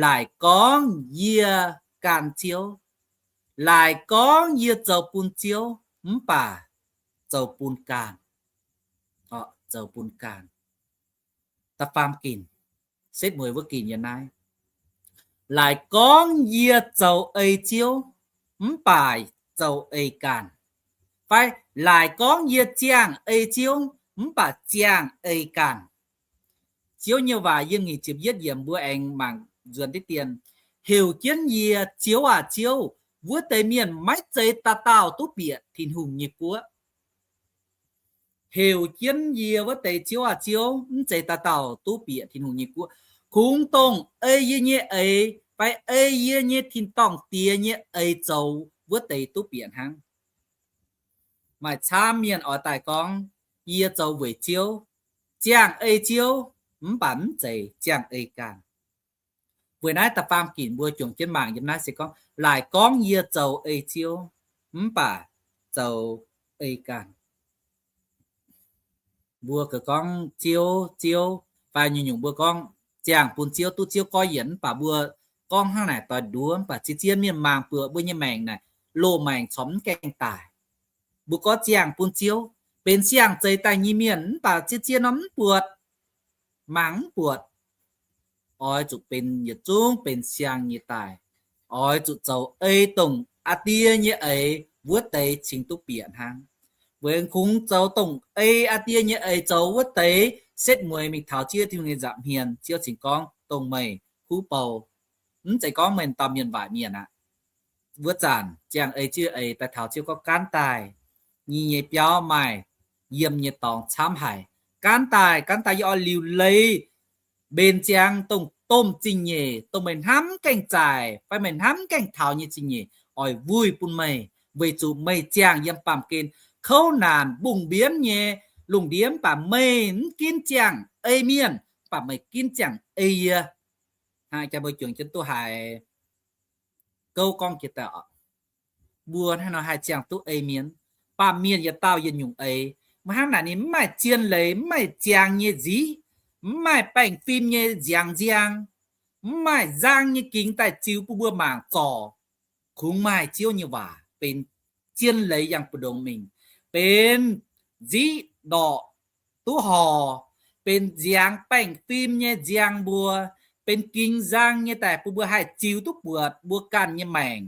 Laaic gorngv yie ganh Ziouv, laaic gorngv yie zoux bun Ziouv, mv baac zoux bun ganh, zoux bun ganh. Da'faam ginc, setv mueiz wuov ginc yiem naaiv. Laaic gorngv yie zoux ei Ziouv, mv baac zoux ei ganh. Fai laaic gorngv yie ziangh ei Ziouv, mv baac ziangh ei ganh. Ziouv nyei waac yiem nyic ziepc yietv yiemc mbuo aengx mangc nzuonx diqv dien, heuc jienv yie, Ziouv aah! Ziouv, wuov deix mienh maiv zeiz dauh dauh duqv bieqc Tin-Hungh nyei guoqv. Heuc jienv yie wuov deix, Ziouv aah! Ziouv, mv zeiz dauh dauh duqv bieqc Tin-Hungh nyei guoqv. Kungx dongh ei yie nyei eix fai ei yie nyei tin-dorngh Diex nyei eix zoux wuov deix duqv bieqc hnangv. Maaih camv mienh oix daaih gorngv, yie zoux weic Ziouv, ziangh ei Ziouv, mv baac mv zeiz ziangh ei ganh. Weic naaiv da'faam ginc mbuo juangc jienv mangc yiem naaiv se gorngv, laaic gorngv yie zoux ei Ziouv, mv baac zoux ei ganh. Mbuo gorngv Ziouv, Ziouv, fai nyungc-nyungc mbuo gorngv ziangh bun Ziouv, duqv Ziouv goiv yienc, mv baac mbuo gorngv hnangv naaic doix nduov, mv baac zien-zien mienh mangc buoqc mbuo nyei maengc naaic, loz-maengc corc mv gaengh daic. Mbuo gorngv ziangh bun Ziouv, benx siang-zeix daaih nyei mienh, mv baac zien-zien norm mv buatc, mangc mv buatc. Oix zuqc benx yietc zungv benx siang nyei daaih. Oix zuqc zoux ei dongh aa die nyei eix wuov deix cingx duqv bieqc hnangv. Weic kungx zoux dongh ei aa die nyei eix zoux wuov deix, setv mueiz mingh taux Ziouv Tin-Hungh nyei nza'hmien, Ziouv cingx gorngv dongh meih kuv bou. Mv zeiz gorngv meih dauh mienh waaic mienh aqv. Wuov zanc ziangh ei Ziouv eix daaih taux Ziouv gorngv gaanv daaih, yie nyei biauv maaih yiem nyei dorngx camv haic. Gaanv daaih, gaanv daaih yie oix liuc leiz mbenc ziangx dongh domh zingh nyeic, dongh meih hnamv gaengh zaic fai meih hnamv gaengh taux nyei zingh nyeic oix wuih bun meih, weic zuqc meih ziangh yiem baamh gen kouv naanc mbungh mbienv nyei, lungh ndiev, mv baac meih mv ginv ziangh ei mienh, mv baac meih ginv ziangh ei yie. Hnangv jaa mbuo juangc jienv duqv haiz gouv gorngv jiex daaih, mbuo hnangv nor haih ziangh duqv ei mienh, baamh mienh yietc dauh yietc nyungc eix. Mv hnangv naaic ninh mv maaih zien leiz, mv maaih ziangx nyei nziqv, mv maaih baengh fim nyei nziangx nziang, mv maaih nzang nyei gingx daaih ziux bun mbuo mangc zorc. Kungx maaih Ziouv nyei waac benx zien leiz yangh mbu'ndongx mingh, benx nziqv ndorqc duqv horh, benx nziangx baengh fim nyei nziang mbuo, benx gingx nzang nyei daaih bun mbuo haih ziux duqv buatc mbuo ganh nyei maengc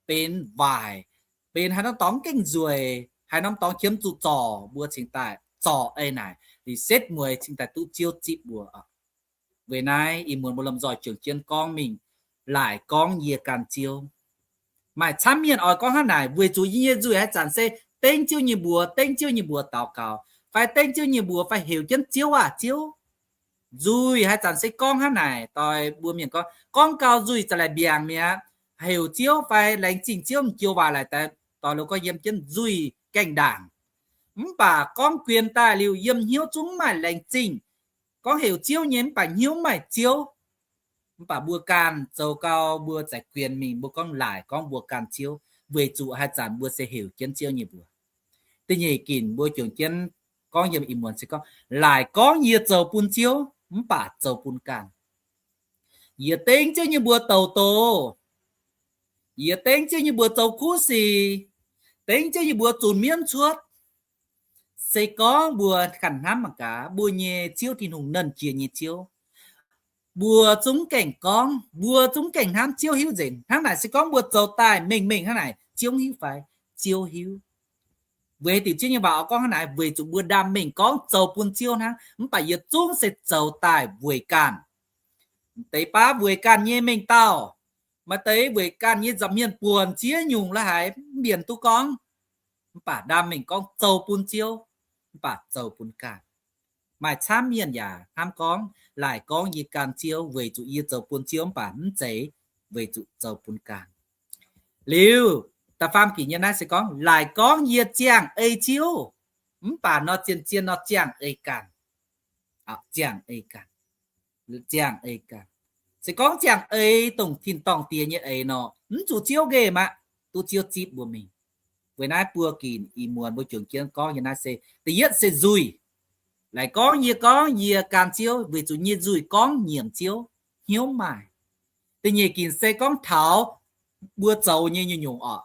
benx waaic, benx haaix norm dorngx gengh nzueic, haaix norm dorngx qiemx zuqc zorc, mbuo cingx daaih zorc ei naaic liuz setv mueiz cingx daaih duqv Ziouv zipv mbuo. Weic naaiv ih muonz mbuo lomh nzoih juangc jienv gorngv mingh, laaic gorngv yie ganh Ziouv. Maaih camv mienh oix gorngv hnangv naaic, weic zuqc yie nyei nzuih haaix zanc se dengv Ziouv nyei mbuox, dengv Ziouv nyei mbuox daux gaux, fai dengv Ziouv nyei mbuox fai heuc jienv Ziouv aah, Ziouv. Nzuih haaix zanc se gorngv hnangv naaic, doix mbuo mienh gorngv, gorngv gau nzuih za'laaih mbiaangc mi'aqv. Heuc Ziouv fai laengz zingh Ziouv m'joux waac laaix daaih, doix lo gorngv yiem jienv nzuih gaengh ndaangc. Mv baac gorngv guien daaih liuz yiem hnyouv zungv mv maaih laengz zingh. Gorngv heuc Ziouv nyei mv baac hnyouv mv maaih Ziouv. Mv baac mbuo ganh zoux gau mbuo za'guien mingh mbuo gorngv laaic gorngv mbuo ganh Ziouv, weic zuqc haaix zanc mbuo se heuc jienv Ziouv nyei mbuox. Da'nyeic ginc mbuo juangc jienv gorngv yiem ih muonz se gorngv, laaic gorngv yie zoux bun Ziouv mv baac zoux bun ganh. Yie dengv Ziouv nyei mbuox douc doz. Yie dengv Ziouv nyei mbuox zoux kuv sic, dengv Ziouv nyei mbuox zunc mienv cuotv. Se gorngv mbuo ganh hnamv mangc gaax, mbuo nyei Ziouv Tin-Hungh, Nernh Jiex nyei Ziouv, mbuo zungv gaengh gorngv, mbuo zungv gaengh hnamv Ziouv hiuv nzengc. Hnangv naaic se gorngv mbuo zoux daaih mengh mengh hnangv naaic, Ziouv hiuv fai? Ziouv hiuv. Weic diuc Ziouv nyei waac oix gorngv hnangv naaic, weic zuqc mbuo ndaam mengh gorngv zoux bun Ziouv hnangv, mv baac yietc zungv se zoux daaih weic ganh. Deix baav weic ganh nyei mengh dauh, maaih deix weic ganh nyei nza'hmien buonc ziex nyungc la'haiz mv mbienc duqv gorngv. Mv baac ndaam mengh gorngv zoux bun Ziouv, mv baac zoux bun ganh. Maaih camv mienh yaac hnamv gorngv, laaic gorngv yie ganh Ziouv weic zuqc yie zoux bun Ziouv, mv baac mv zeiz weic zuqc zoux bun ganh. Liuz, da'faam ginc nyei naaiv se gorngv, laaic gorngv yie ziangh ei Ziouv, mv baac nor zien-zien nor ziangh ei ganh. Ziangh ei ganh. Ziangh ei ganh. Se gorngv ziangh ei dongh tin-dorngh diex nyei eix nor, mv zuqc Ziouv nqemh aqv, duqv Ziouv zipv mbuo mingh. Weic naaiv buo ginc ih muonz mbuo juangc jienv gorngv nyei naaiv se, da'yietv se nzuih. Laaic gorngv yie gorngv yie ganh Ziouv weic zuqc nyei nzuih gorngv nyiemc Ziouv, hnyouv maaih. Da'nyeic ginc se gorngv taux mbuo zoux nyei nyungc-nyungc oc.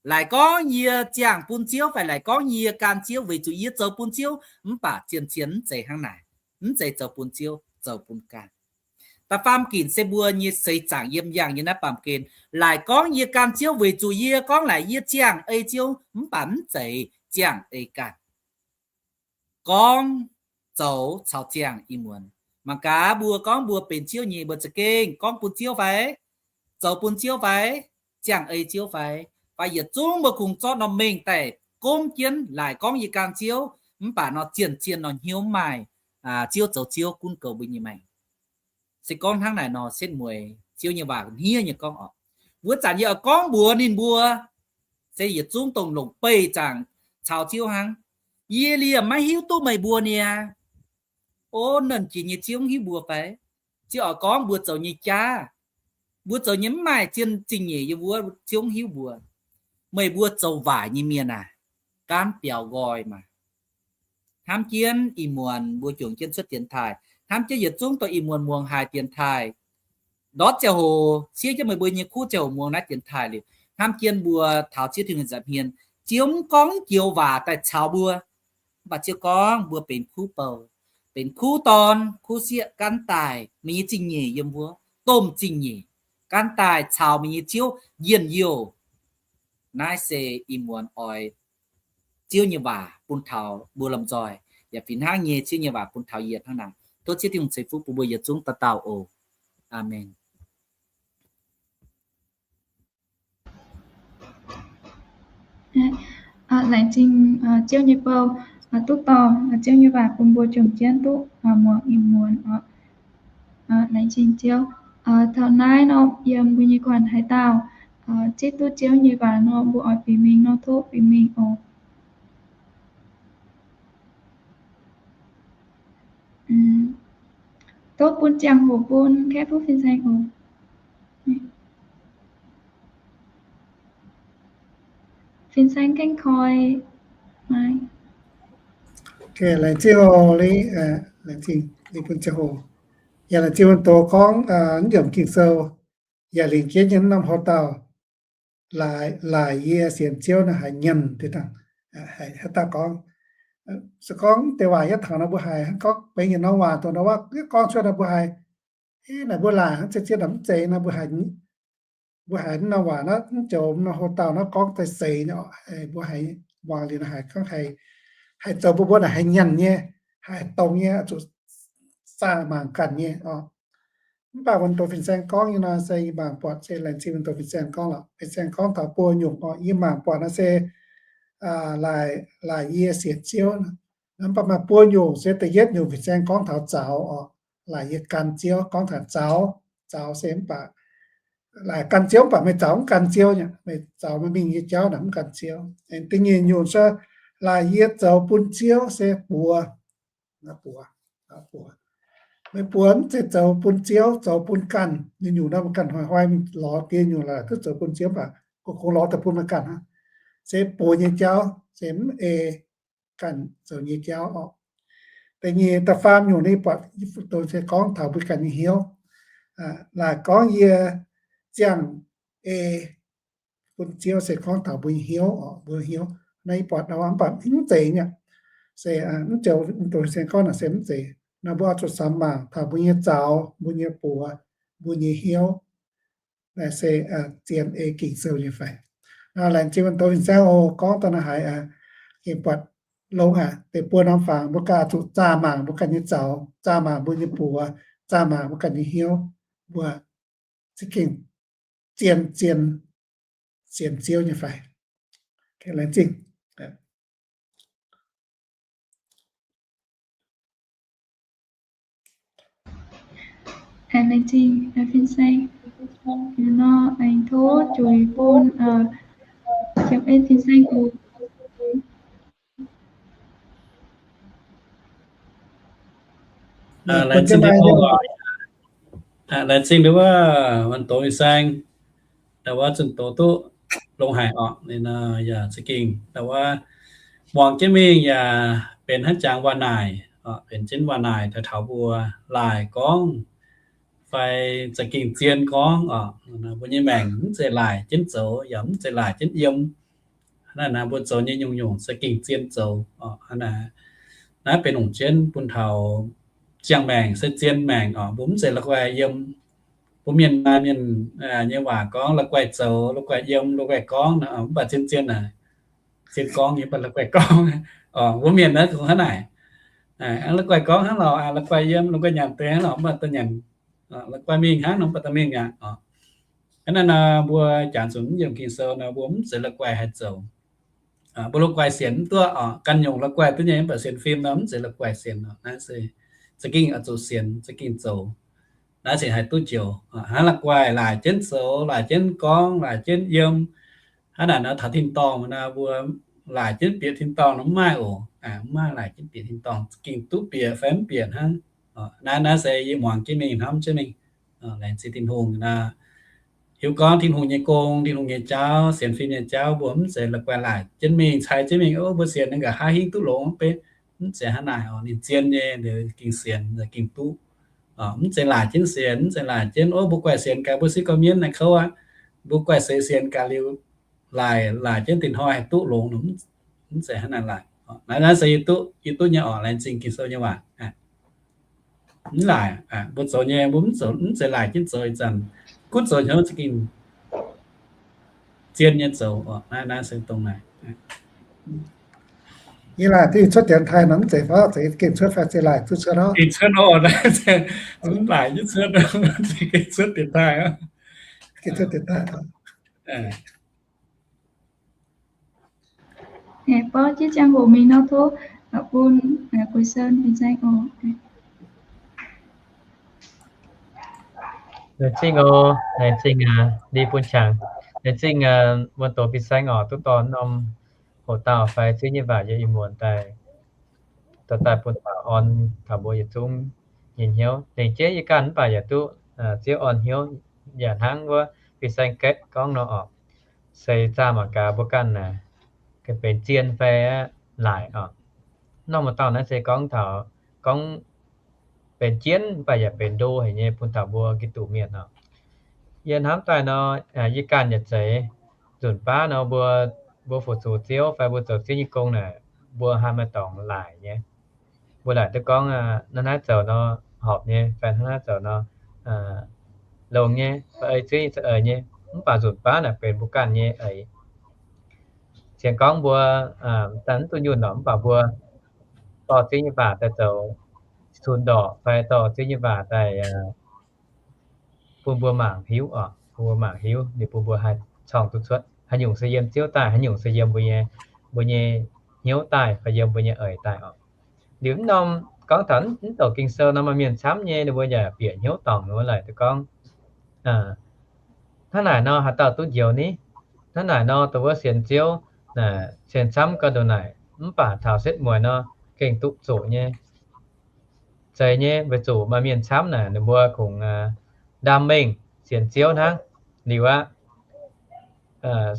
Laaic gorngv yie ziangh bun Ziouv fai laaic gorngv yie ganh Ziouv weic zuqc yie zoux bun Ziouv, mv baac zien-zien mv zeiz hnangv naaic. Mv zeiz zoux bun Ziouv, zoux bun ganh. Da'faam ginc se mbuo nyei seix zaangc yiem yangh nyei naaiv baamh gen. Laaic gorngv yie ganh Ziouv weic zuqc yie gorngv laaic yie ziangh ei Ziouv, mv baac mv zeiz ziangh ei ganh. Gorngv, zoux caux ziangh ih muonz. Mangc gaax mbuo gorngv mbuo benx Ziouv nyei, mbuo za'gengh gorngv bun Ziouv fai? Zoux bun Ziouv fai? Ziangh ei Ziouv fai? Fai yietc zungv mbuo kungx zorqv norm mengh daaih gomv jienv, laaic gorngv yie ganh Ziouv, mv baac nor zien-zien nor hnyouv maaih, Ziouv zoux Ziouv gunv goux mbuo nyei maengc. Se gorngv hnangv naaic nor, setv mueiz Ziouv nyei waac hniev nyei gorngv oc. Wuov zanc yie oix gorngv mbuox ninh mbuo, se yietc zungv dongh longc beih zaangc caux Ziouv hnangv. Yie liemh maiv hiuv duqv meih mbuo niaa. O, Nernh Jiex nyei Ziouv hiuv mbuo fai? Ziouv oix gorngv mbuo zoux nyei jaav, mbuo zoux nyei mv maaih zien zingh nyeic yiem wuov, Ziouv hiuv mbuo. Meih mbuo zoux waaic nyei mienh aac, gaanv biaux nqoi maah. Hnamv jienv ih muonz mbuo juangc jienv cuotv dienx taaih, hnamv jienv yietc zungv dongh ih muonz muangx haiz dienx taaih ndortv ziangh hoc, siev jienv meih mbuo nyei kuv ziangh hoc muangx naaiv dienx taaih liuz, hnamv jienv mbuo taux Ziouv Tin-Hungh nza'hmien, Ziouv mv gorngv joux waac daaih caux mbuo. Mv baac Ziouv gorngv mbuo benx kuv bou, benx kuv dorn, kuv sieqv, gaanv daaih meih nyei zingh nyeic yiem wuov, domh zingh nyeic, gaanv daaih caux meih nyei Ziouv njien-youh. Naaiv se ih muonz oix Ziouv nyei waac bun taux mbuo lomh nzoih, yaac fih hnangv nyei Ziouv nyei waac bun taux yie hnangv naaic. Tov Ziouv Tin-Hungh ceix fuqv bun mbuo yietc zungv dauh dauh oc. Aamen. Laengz zingh Ziouv nyei bou duqv dorh Ziouv nyei waac bun mbuo juangc jienv duqv muangx ih muonz oc. Laengz zingh Ziouv. Taux naaiv nor, yiem mbuo nyei guanh haaix dauh zipv duqv Ziouv nyei waac nor, mbuo oix bieqc mingh nor tov bieqc mingh oc. Tov bun ziangh hoc bun Kaiv Fuv Fin-Saeng oc. Fin-Saeng gengh koi maiv. Laengz zingh oc, laengz zingh bun ziangh hoc. Yaac laengz zingh wuonh doz gorngv naaiv yiemc Ging-Sou, yaac lingc jienv nyei norm houx dauh, laaic yie sienx Ziouv naaiv haiz nyanc deix dangh, haaix dauh gorngv. Se gorngv deix waac yie taux nor mbuo haiz gorngv benx yietc norm waac dongh nor wuov, yie gorngv cuotv nor mbuo haiz, naaic mbuo laaic hnangv zien-zien naaic mv zeiz nor mbuo haiz, mbuo haiz norm waac naaiv mv joux norm houx dauh naaiv gorngv daaih seix nyei oc. Mbuo haiz muangx liuz naaic haiz gorngv haiz, haiz zoux mbuo mbuo naaic haiz nyanc nyei, haiz dongz nyei, zuqc zaah mangc ganh nyei oc. Mv baac wuonh doz fin-saeng gorngv nyei nor se yie mangc buatc se laengz zingh wuonh doz fin-saeng gorngv lorqc. Fin-saeng gorngv taux buo nyungc oc. Yie mangc buatc nor se laaic, laaic yie sienx Ziouv. Mv baac maaih buo nyungc se da'yietv nyungc fin-saeng gorngv taux zaux oc. Laaic yie gan Ziouv gorngv taux zaux. Zaux se mv baac laaic gan Ziouv mv baac meih zaux mv gan Ziouv nyei, meih zaux meih mingh nyei jauv naaic mv gan Ziouv. Da'nyeic nyungc se laaic yie zoux bun Ziouv se buoz. Buoz, buoz. Meih buoz mv zeiz zoux bun Ziouv, zoux bun ganh nyei nyungc nor, meih ganh hnoi-hnoi mingh lorz diex nyungc laaix duqv zoux bun Ziouv baac kungx lorz daaih bun meih ganh hnangv. Se buoz nyei jauv, se mv ei ganh zoux nyei jauv oc. Da'nyeic da'faam nyungc ninh buatc dongh se gorngv taux mbuo ganh nyei hnyouv. Laaic gorngv yie ziangh ei bun Ziouv se gorngv taux mbuo nyei hnyouv oc, mbuo hnyouv. Naaiv yie buatc mv baac mv zeiz nyei. Se mv zeiz dongh se gorngv naaic se mv zeiz. Naaiv mbuo oix zuqc samx mangc taux mbuo nyei zaux, mbuo nyei buoz, mbuo nyei hnyouv. Naaiv se zien ei Ging-Sou nyei fai? Laengz zingh wuonh doz fin-saeng oc, gorngv daaih naaiv haiz gengh buatc longx aqv. Deix buo norm fangx mbuo ganh zuqc zaah mangc mbuo ganh nyei zaux, zaah mangc mbuo nyei buoz, zaah mangc mbuo ganh nyei hnyouv, mbuo za'gengh zien-zien sienx Ziouv nyei fai? Laengz zingh. Laengz zingh fin-saeng. Nor aengx tov juix bun James fin-saeng oc. Laengz zingh wuov wuonh doz fin-saeng. Ndau wuov zunh doz duqv longx haic oc. Ninh yaac za'gengh ndau wuov muangx jienv mingh yaac benx hnangv jangx waac-naaic, benx jienv waac-naaic daaih taux mbuo laaic gorngv fai za'gengh zien gorngv oc. Mbuo nyei maengc mv zeiz laaic jienv zoux yaac mv zeiz laaic jienv yiem. Hnangv naaic mbuo zoux nyei nyungc-nyungc za'gengh zien zoux oc. Hnangv naaiv, naaiv benx longc jienv bun taux ziangh maengc se zien maengc oc. Mbuo mv zeiz la'guaih yiem. Mbuo mienh maaih mienh nyei waac gorngv la'guaih zoux, la'guaih yiem, la'guaih gorngv, mv baac zien-zien naaic, zien gorngv nyei mv baac la'guaih gorngv. Mbuo mienh naaiv kungx hnangv naaic. La'guaih gorngv hnangv lorqc, la'guaih yiem, la'guaih nyanc deix hnangv lorqc, mv baac da'nyanc, la'guaih mingh hnangv nor mv baac da'mingh aqv. Hnangv naaiv nor mbuo jangx zuqc mv yiem Ging-Sou nor mbuo mv zeiz la'guaih haih zoux. Mbuo la'guaih sienx mv duqv oc. Ganh nyungc la'guaih duqv nyei mv baac sienx fim nor mv zeiz la'guaih sienx oc. Naaiv se za'gengh oix zuqc sienx, za'gengh zoux. Naaiv se haih duqv njoux. Hnangv la'guaih laaic jienv zoux, laaic jienv gorngv, laaic jienv yiem. Hnangv naaic nor taux tin-dorngh nor mbuo laaic jienv bieqc tin-dorngh nor mv maaih oc. Mv maaih laaic jienv bieqc tin-dorngh, za'gengh duqv bieqc fai mv bieqc hnangv. Naaiv, naaiv se yie muangx jienv mingh, hnamv jienv mingh. Laengz zingh Tin-Hungh nor, hiuv gorngv Tin-Hungh nyei gong, Tin-Hungh nyei jauv, sienx fim nyei jauv, mbuo mv zeiz la'guaih laaic jienv mingh, cai jienv mingh, o, mbuo sienx ninh nqa'haav hingv duqv longx, mv zeiz hnangv naaic oc. Ninh zien nyei, ninh gengh sienx, ninh gengh duqv. Mv zeiz laaic jienv sienx, mv zeiz laaic jienv, o, mbuo guaih sienx gaax mbuo sieqv gorx mienv naaiv kouv aqv. Mbuo guaih seix sienx gaax liuz, laaic, laaic jienv dinh hnoi haih duqv longx, mv zeiz hnangv naaic laaic. Naaiv, naaiv se yie duqv, yie duqv nyei oc. Laengz zingh Ging-Sou nyei waac. Mv laaic, mbuo zoux nyei, mbuo mv zoux, mv zeiz laaic jienv zoux ih zanc. Gunv zoux hnyouv za'gengh zien nyei zoux oc. Naaiv, naaiv se dongh naaic. Yie laaic duqv cuotv dienx taaih nor mv zeiz fai, zeiz gengh cuotv fai zeiz laaic duqv cuotv nor? Gengh cuotv nor, mv laaic jienv cuotv, gengh cuotv dienx taaih. Gengh cuotv dienx taaih. Borqv jienv ziangh hoc mingh nor tov bun Gueix Sen fin-saeng oc. Laengz zingh oc, laengz zingh Li bun qangx. Laengz zingh wuonh doz fin-saeng oc, duqv dorh norm hoc dauh fai Ziouv nyei waac yiem ih muonz daaih, dorh daaih bun taux orn taux mbuo yietc zungv nyei hnyouv. Lengc jeiv yie ganh mv baac yaac duqv Ziouv orn hnyouv, yaac hnangv wuov fin-saeng gaeqv gorngv nor oc. Se zaah mangc gaax mbuo ganh benx zien fai laaic oc. Norm muoz-dauh naaiv se gorngv taux gorngv benx jienv mv baac yaac benx ndo haic nyei bun taux mbuo Giduc mienh oc. Yie hnamv daaih nor, yie ganh yaac zeiz nzunc baav nor mbuo, mbuo fu-sux Ziouv fai mbuo zoux Ziouv nyei gong naaic, mbuo haih maaih dorngx laaic nyei. Mbuo laaic duqv gorngv naaiv naaiv zoux nor horpc nyei, fai naaiv naaiv zoux nor longx nyei, fai ei Ziouv nyei za'eix nyei. Mv baac nzunc baav naaic benx mbuo ganh nyei eix. Sienx gorngv mbuo daaih mv duqv nyunh lorqc, mv baac mbuo dorh Ziouv nyei waac daaih zoux cun-ndorqc fai dorh Ziouv nyei waac daaih bun mbuo mangc hiuv oc, bun mbuo mangc hiuv liuz bun mbuo haih corng duqv cuotv haaix nyungc se yiem Ziouv daaih, haaix nyungc se yiem mbuo nyei, mbuo nyei hnyouv daaih fai yiem mbuo nyei eix daaih oc. Liuz mv norm gorngv taux mv douc Ging-Sou nor maaih mienh camv nyei ninh mbuo yaac bieqc hnyouv dorngc ninh mbuo laaic duqv gorngv, hnangv naaic nor haaix dauh duqv njoux ni? Hnangv naaic nor dongh wuov sienx Ziouv, sienx camv gau ndongc naaic mv baac taux setv mueiz nor gengh duqv zoqc nyei. Zeiz nyei, weic zuqc maaih mienh camv naaic ninh mbuo kungx ndaam mengh sienx Ziouv hnangv. Liuz aqv,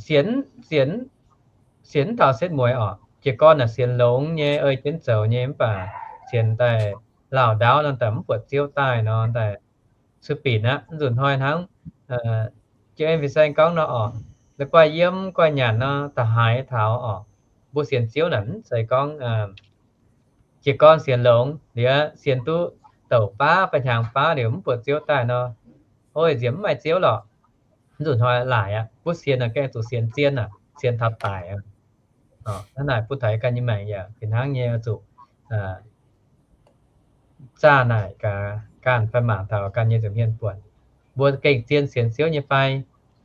sienx, sienx, sienx mv taux setv mueiz oc. Jiez gorn naaic sienx longx nyei, ei jienv zoux nyei, mv baac sienx daaih laauh ndaauv nor daaih mv buatc Ziouv daaih nor daaih sueih binc aqv. Mv nzunc hnoi hnangv jiex en fin-saeng gorngv nor oc, la'guaih yiem guaih nyanc nor da'haaix taux oc, mbuo sienx Ziouv naaic mv zeiz gorngv jiez gorn sienx longx liuz sienx duqv douc baav fai hnyangx baav liuz mv buatc Ziouv daaih nor, oi, nziex mv maaih Ziouv lorqc. Mv nzunc hnoi laaic aqv, mbuo sienx naaic gengh zuqc sienx zien aqv, sienx taux daic aqv. Hnangv naaic bun taux ganh nyei maengc yaac fih hnangv nyei zuqc zaah naaic gaax ganh fai mangc taux ganh nyei nza'hmien buonc. Mbuo gengh zien sienx Ziouv nyei fai?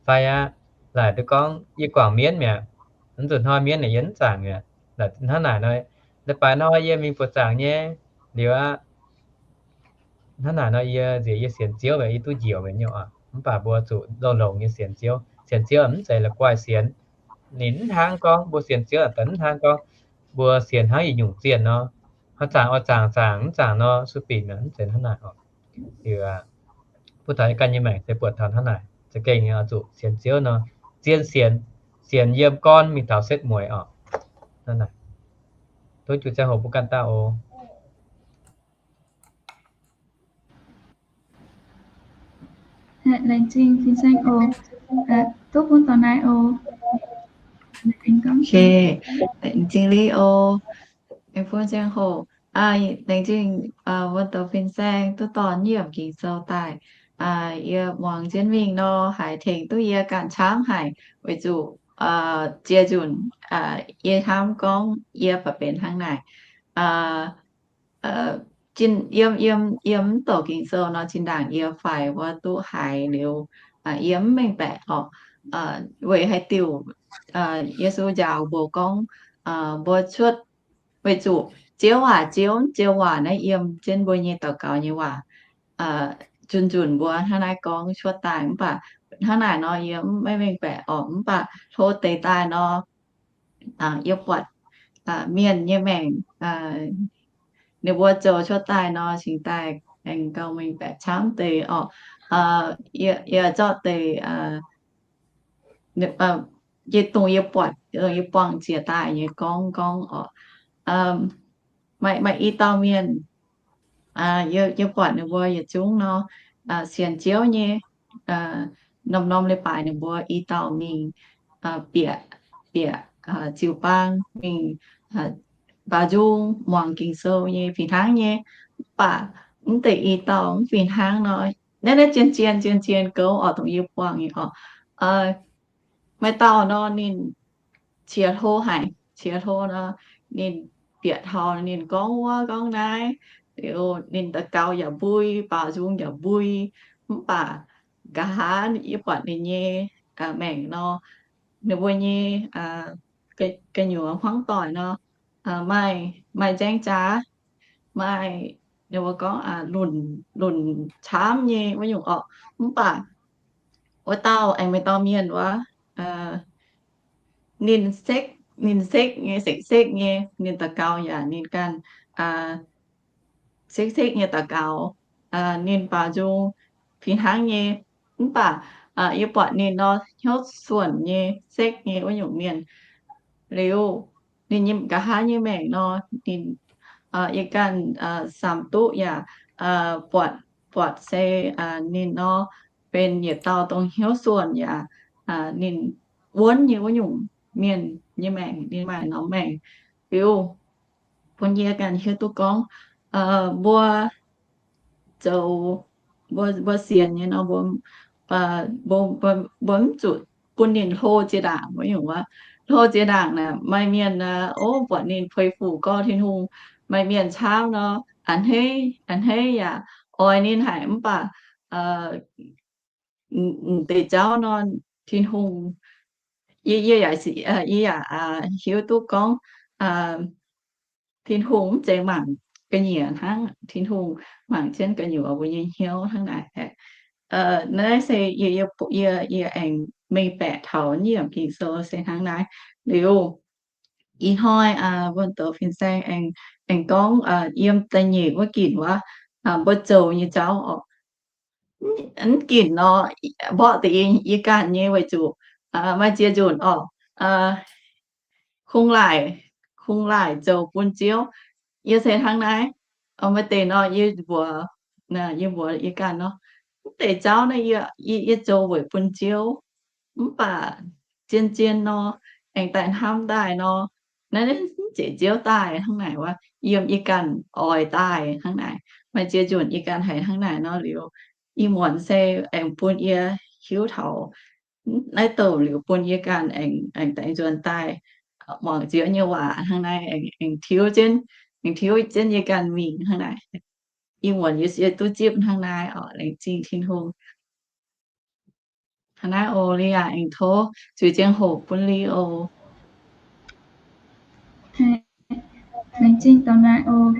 Fai aqv, laaic duqv gorngv yie guangc mienv mi'aqv. Mv nzunc hnoi mienv naaic yie mv zaangc mi'aqv. Hnangv naaic nor, leiz-baaix hnoi yie mingh buoqc zaangc nyei liuz aqv, hnangv naaic nor yie nziex yie sienx Ziouv mi'aqv, yie duqv njoux mi'aqv nyei oc. Mv baac mbuo zuqc longx-longx nyei sienx Ziouv. Sienx Ziouv mv zeiz la'guaih sienx. Ninh mv hnangv gorngv mbuo sienx Ziouv daaih mv hnangv gorngv mbuo sienx hnangv yietc nyungc zienh nor, haaix zaangc oix zaangc zaangc, mv zaangc nor sueih binc mi'aqv, mv zeiz hnangv naaic oc. Liuz bun taux ganh nyei maengc se buatc taux hnangv naaic, za'gengh oix zuqc sienx Ziouv nor, zien sienx, sienx yiem gorn mingh taux setv mueiz oc. Hnangv naaic, tov juix ziangh hoc mbuo ganh daaih oc. Laengz zingh fin-saeng oc. Duqv bun dorh naaiv oc. Laengz zingh li oc. Laengz zingh, wuov douc fin-saeng duqv dorh yiem Ging-Sou daaih. Yie muangx jienv mingh nor, haiz tengx duqv yie ganh camv haic, weic zuqc ziex nzunc yie hnamv gorngv yie baac benx hnangv naaic. Yiem, yiem, yiem mv douc Ging-Sou nor, zinh ndaangc yie faix wuov duqv haiz liuz, yie mv mengh baeqc oc, weic haaix diuc Yesu njaaux mbuo gorngv, mbuo cuotv, weic zuqc Ziouv waac, Ziouv, Ziouv waac naaiv yiem jienv mbuo nyei daux gaux nyei waac. Nzunc nzunc mbuo hnangv naaiv gorngv cuotv daaih, mv baac hnangv naaic nor yie mv mengh baeqc oc. Mv baac hlo deix daaih nor, yie buatc mienh nyei maengc, ninh mbuo zoux cuotv daaih nor cingx daaih aengx gauh mengh baeqc camv deix oc. Yie zorqv deix, yie dongh yie buatc, dongh yie buangh jiex daaih nyei gorngv gorngv oc. Maaih, maaih i dauh mienh, yie, yie buatc ninh mbuo yietc zungv nor, sienx Ziouv nyei, norm-norm leiz-baaix ninh mbuo i dauh mingh bieqc, bieqc jiu-baang mingh baaux nzung muangx Ging-Sou nyei fih hnangv nyei. Mv baac mv deix i dauh mv fih hnangv nor, naaiv, naaiv zien-zien, zien-zien gouv oc, dongh yie buangh nyei oc. Maaih dauh nor ninh qiex hlo haic, qiex hlo nor, ninh bieqc taux ninh gorngv wuov gorngv naaiv, liuz ninh daux gaux yaac mbui, baaux nzung yaac mbui. Mv baac nqa'haav yie buatc ninh nyei maengc nor, ninh mbuo nyei gu'nyuoz hmuangv doic nor, maaih, maaih nzaeng jaax, maaih, ninh mbuo gorngv lunc, lunc camv nyei wuov nyungc oc. Mv baac wuov dauh aengx maaih dauh mienh wuov, ninh sekv, ninh sekv nyei, sekv-sekv nyei, ninh daux gaux yaac ninh ganh sekv-sekv nyei daux gaux. ninh baaux nzung fih hnangv nyei. Mv baac yie buatc ninh nor hnyouv suonc nyei, sekv nyei wuov nyungc mienh. Liuz ninh nyei nqa'haav nyei maengc nor, ninh yie ganh samx duqv yaac buatc, buatc se ninh nor benx yietc dauh dongh hnyouv suonc yaac ninh wuonv nyei wuov nyungc mienh nyei maengc, ninh maaih norm maengc. Liuz bun yie ganh hiuv duqv gorngv mbuo zoux, mbuo, mbuo sienx nyei nor, mbuo, mbuo mv zuqc bun ninh hlo ziex ndaangc wuov nyungc wuov. Hlo ziex ndaangc naaic maaih mienh, o, buatc ninh puix fuc gorngv Tin-Hungh. Maaih mienh camv nor, a'hneiv, a'hneiv yaac oix ninh haic, mv baac deix jauv nor, Tin-Hungh, yie, yie yaac, yie yaac hiuv duqv gorngv Tin-Hungh mv zeiz mangc ga'nyiec hnangv. Tin-Hungh mangc jienv gu'nyuoz mbuo nyei hnyouv hnangv naaic. Naaiv se yie, yie, yie aengx mengh baeqc taux nyiemc Ging-Sou se hnangv naaiv. Liuz ih hnoi wuonh douz fin-saeng aengx gorngv yiem da'nyeic wuov ginc wuov, mbuo zoux nyei jauv oc. Mv ginc nor, mborqv deix yie ganh nyei weic zuqc maaih ziex nzunc oc, kungx laaic, kungx laaic zoux bun Ziouv. Yie se hnangv naaiv, maaih deix nor yie mbuox, yie mbuox yie ganh nor, mv deix jauv naaiv yie, yie zoux weic bun Ziouv. Mv baac zien-zien nor, aengx daaih hnamv daaih nor, naaiv mv zeiz Ziouv daaih hnangv naaic wuov, yiem yie ganh oix daaih hnangv naaic. Maaih ziex nzunc yie ganh haiz hnangv naaic nor liuz, ih muonz se aengx bun yie hiuv taux naaiv douc liuz bun yie ganh aengx, aengx daaih nzuonx daaih muangx Ziouv nyei waac hnangv naaiv, aengx tiuv jienv, aengx tiuv jienv yie ganh mingh hnangv naaic. Ih muonz yie se duqv zipv hnangv naaiv oc. Laengz zingh Tin-Hungh. Hnangv naaiv oc, Liya aengx tov zuiz ziangh hoc bun Li oc. Laengz zingh dorh naaiv oc.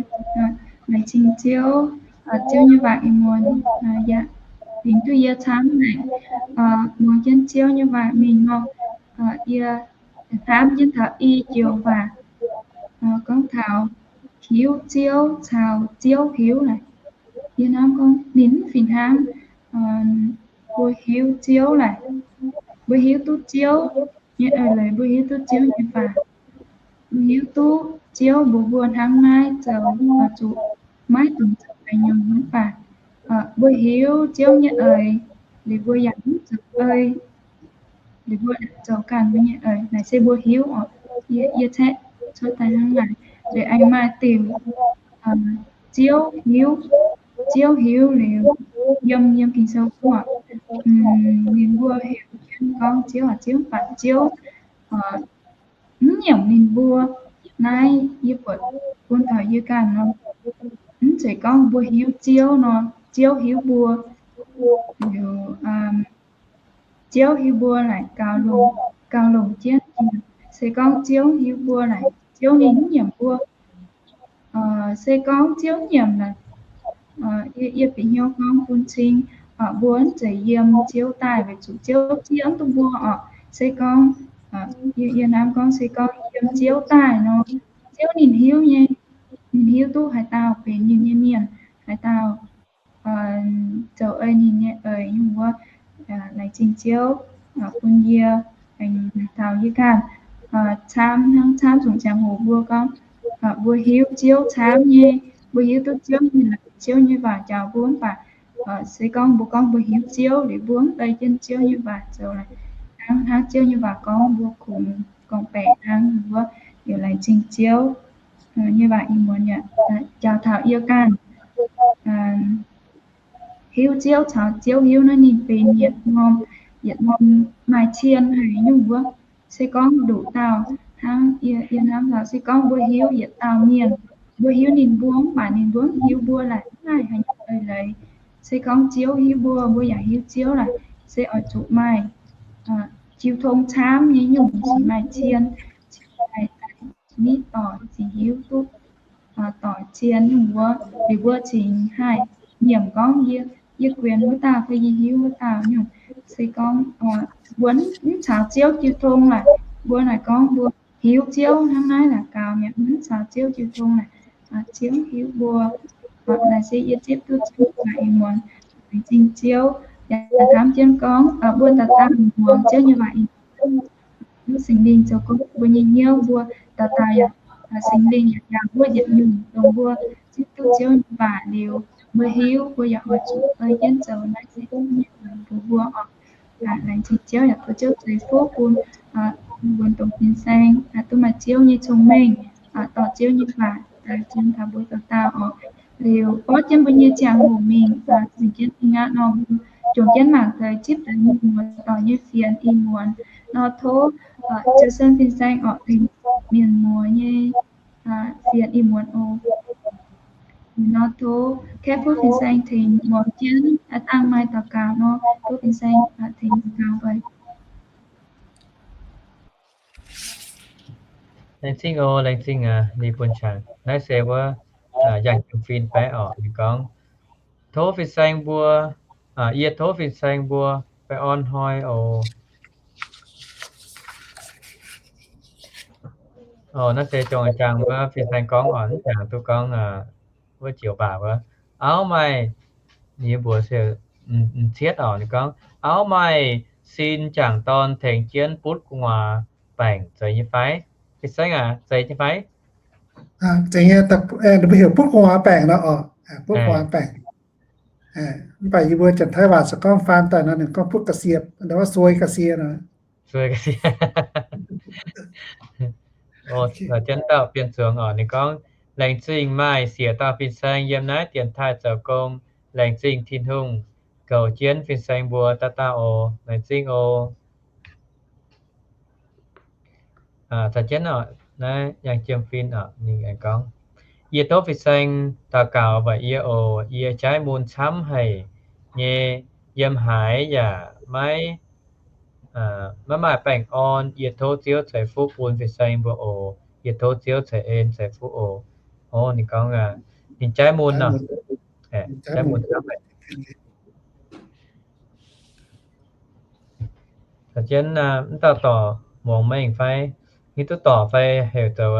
Laengz zingh Ziouv, Ziouv nyei waac ih muonz yaac bingx duqv yie camv naaic, muangx jienv Ziouv nyei waac mingh nor, yie hnamv jienv taux i joux waac gorngv taux hiuv Ziouv caux Ziouv hiuv naaic. Yie hnamv gorngv ninh mv fih hnangv mbuo hiuv Ziouv laaic. Mbuo hiuv duqv Ziouv nyei eix leiz, mbuo hiuv duqv Ziouv nyei waac, mbuo hiuv duqv Ziouv mbuox mbuo hnangv naaiv zoux oix zuqc maiv dungx zoux ga'nyungc mv baac mbuo hiuv Ziouv nyei eix liuz mbuo yaac mv zoux ei, liuz mbuo zoux ganh mbuo nyei eix. Naaic se mbuo hiuv oc. Yie, yie caeqv cuotv daaih hnangv naaic. Liuz aengx maaih diuc Ziouv hiuv, Ziouv hiuv liuz, yiem, yiem Ging-Sou gorngv, ninh mbuo heuc jienv gorngv Ziouv aac, Ziouv, mv baac Ziouv mv nyiemc ninh mbuo. Naaiv yie buatc bun taux yie ganh nor, mv zeiz gorngv mbuo hiuv Ziouv nor, Ziouv hiuv mbuo. Liuz Ziouv hiuv mbuo laaic gauh longc, gauh longc jienv. Se gorngv Ziouv hiuv mbuo laaic, Ziouv ninh mv nyiemc mbuo. Se gorngv Ziouv nyiemc laaic, yie, yie bieqc hnyouv gorngv bun cing, mbuo mv zeiz yiem Ziouv daaih weic zuqc Ziouv zieqv mv duqv mbuo oc. Se gorngv, yie, yie hnamv gorngv se gorngv yiem Ziouv daaih nor, Ziouv ninh hiuv nyei, ninh hiuv duqv haaix dauh benx ninh nyei mienh, haaix dauh zoux ei ninh nyei eix nyungc wuov. Laengz zingh Ziouv bun yie, aengx taux yie ganh camv hnangv camv zungv ziangh hoc mbuo gorngv, mbuo hiuv Ziouv camv nyei, mbuo hiuv duqv Ziouv nyei, Ziouv nyei waac njaaux mbuo mv baac se gorngv mbuo gorngv mbuo hiuv Ziouv liuz mbuo mv ei jienv Ziouv nyei waac zoux laaic, hnangv, hnangv Ziouv nyei waac gorngv mbuo kungx gorngv-baeqc hnangv wuov. Liuz laengz zingh Ziouv nyei waac ih muonz yaac njaaux taux yie ganh hiuv Ziouv caux Ziouv hiuv naaiv ninh benx yietc norm, yietc norm maaih cien haic nyungc wuov. Se gorngv nduqc dauh hnangv yie, yie hnamv taux se gorngv mbuo hiuv yietc dauh mienh, mbuo hiuv ninh mbuo mv baac ninh mbuo mv hiuv mbuo laaic, mv maaih haaix nyungc eix leiz. Se gorngv Ziouv hiuv mbuo, mbuo yaac hiuv Ziouv laaic, se oix zuqc maaih jiu tong camv nyei nyungc, cingx maaih cien, cingx maaih nitv doic, cingx hiuv duqv doic cien nyungc wuov. Liuz mbuo cingx haih nyiemc gorngv yie, yie guenx wuov dauh fai yie hiuv wuov dauh nyungc. Se gorngv mbuo mv caux Ziouv jiu tong laaic, mbuo naaic gorngv mbuo hiuv Ziouv hnangv naaiv laaic gaux mi'aqv, mv caux Ziouv jiu tong laaic, Ziouv hiuv mbuo Laengz zingh yie zipv duqv Ziouv nyei waac ih muonz. Laengz zingh Ziouv yaac hnamv jienv gorngv mbuo dauh dauh muangx Ziouv nyei waac ih muonz, duqv Singx Lingh zoux gong mbuo nyei hnyouv, mbuo dauh dauh yaac Singx Lingh yaac njaaux mbuo yietc nyungc, dongh mbuo zipv duqv Ziouv nyei waac liuz, mbuo hiuv, mbuo yaac oix zuqc ei jienv zoux. Naaiv se Ziouv nyei waac bun mbuo oc. Laengz zingh Ziouv yaac tov Ziouv ceix fuqv bun mbuo dongh fin-saeng duqv maaih Ziouv nyei cong-mengh, dorh Ziouv nyei waac daaih zien taux mbuo dauh dauh oc. Liuz borqv jienv mbuo nyei ziangh hoc mingh, zinh jienv ih hnoi nor mbuo juangc jienv mangc deix zipv deix mienh muoz doic nyei fienx ih muonz nor, tov Jauv Sen fin-saeng oc, tengx mienh muoz nyei fienx ih muonz oc. Nor tov Kaeqv Fuqv fin-saeng tengx muangx jienv, aa, dangh maaih daux gaux nor, tov fin-saeng tengx daux gaux fai. Laengz zingh oc, laengz zingh aac, ninh bun qangx. Naaiv se wuov yangh jiem fin baeqv oc. Ninh gorngv, tov fin-saeng mbuo, yie tov fin-saeng mbuo baengh orn hnoi oc. Oc, naaiv se zong a'jang wuov fin-saeng gorngv oc, mv jangx duqv gorngv wuov joux baac wuov. Auv maaih, ninh mbuox se, m'cietv oc, ninh gorngv, auv maaih sin jangc dorn tengx jienv butv gu'nguaaz baengc zeiz nyei fai? Fin-saeng aac, zeiz nyei fai? Zeiz nyei, mbuo heuc butv gu'nguaaz baengc nor oc, butv gu'nguaaz baengc. Mv baac yie mbuo Janx-Taiv waac se gorngv faan daaih nor, ninh gorngv butv ga'sie, suei ga'sie nor. Suei ga'sie. Jienv dauh bienx zuangx oc, ninh gorngv, laengz zingh maaih siec dauh fin-saeng yiem naaiv dienx taaih zoux gong. Laengz zingh Tin-Hungh goux jienv fin-saeng mbuo dauh dauh oc. Laengz zingh oc. Caux jienv oc, naaiv yangh jiem fin oc, ninh aengx gorngv, yie tov fin-saeng daux gaux waaic yie oc. Yie jaiv mun camv haic nyei, yiem haaix yaac maiv, maiv maaih baengh orn. Yie tov Ziouv ceix fuqv bun fin-saeng mbuo oc. Yie tov Ziouv ceix en ceix fuqv oc. Ninh gorngv ninh jaiv mun nor, jaiv mun camv haic. Caux jienv mv dauh dorc muangx mengh fai, hiuv duqv dorc fai heuc zoux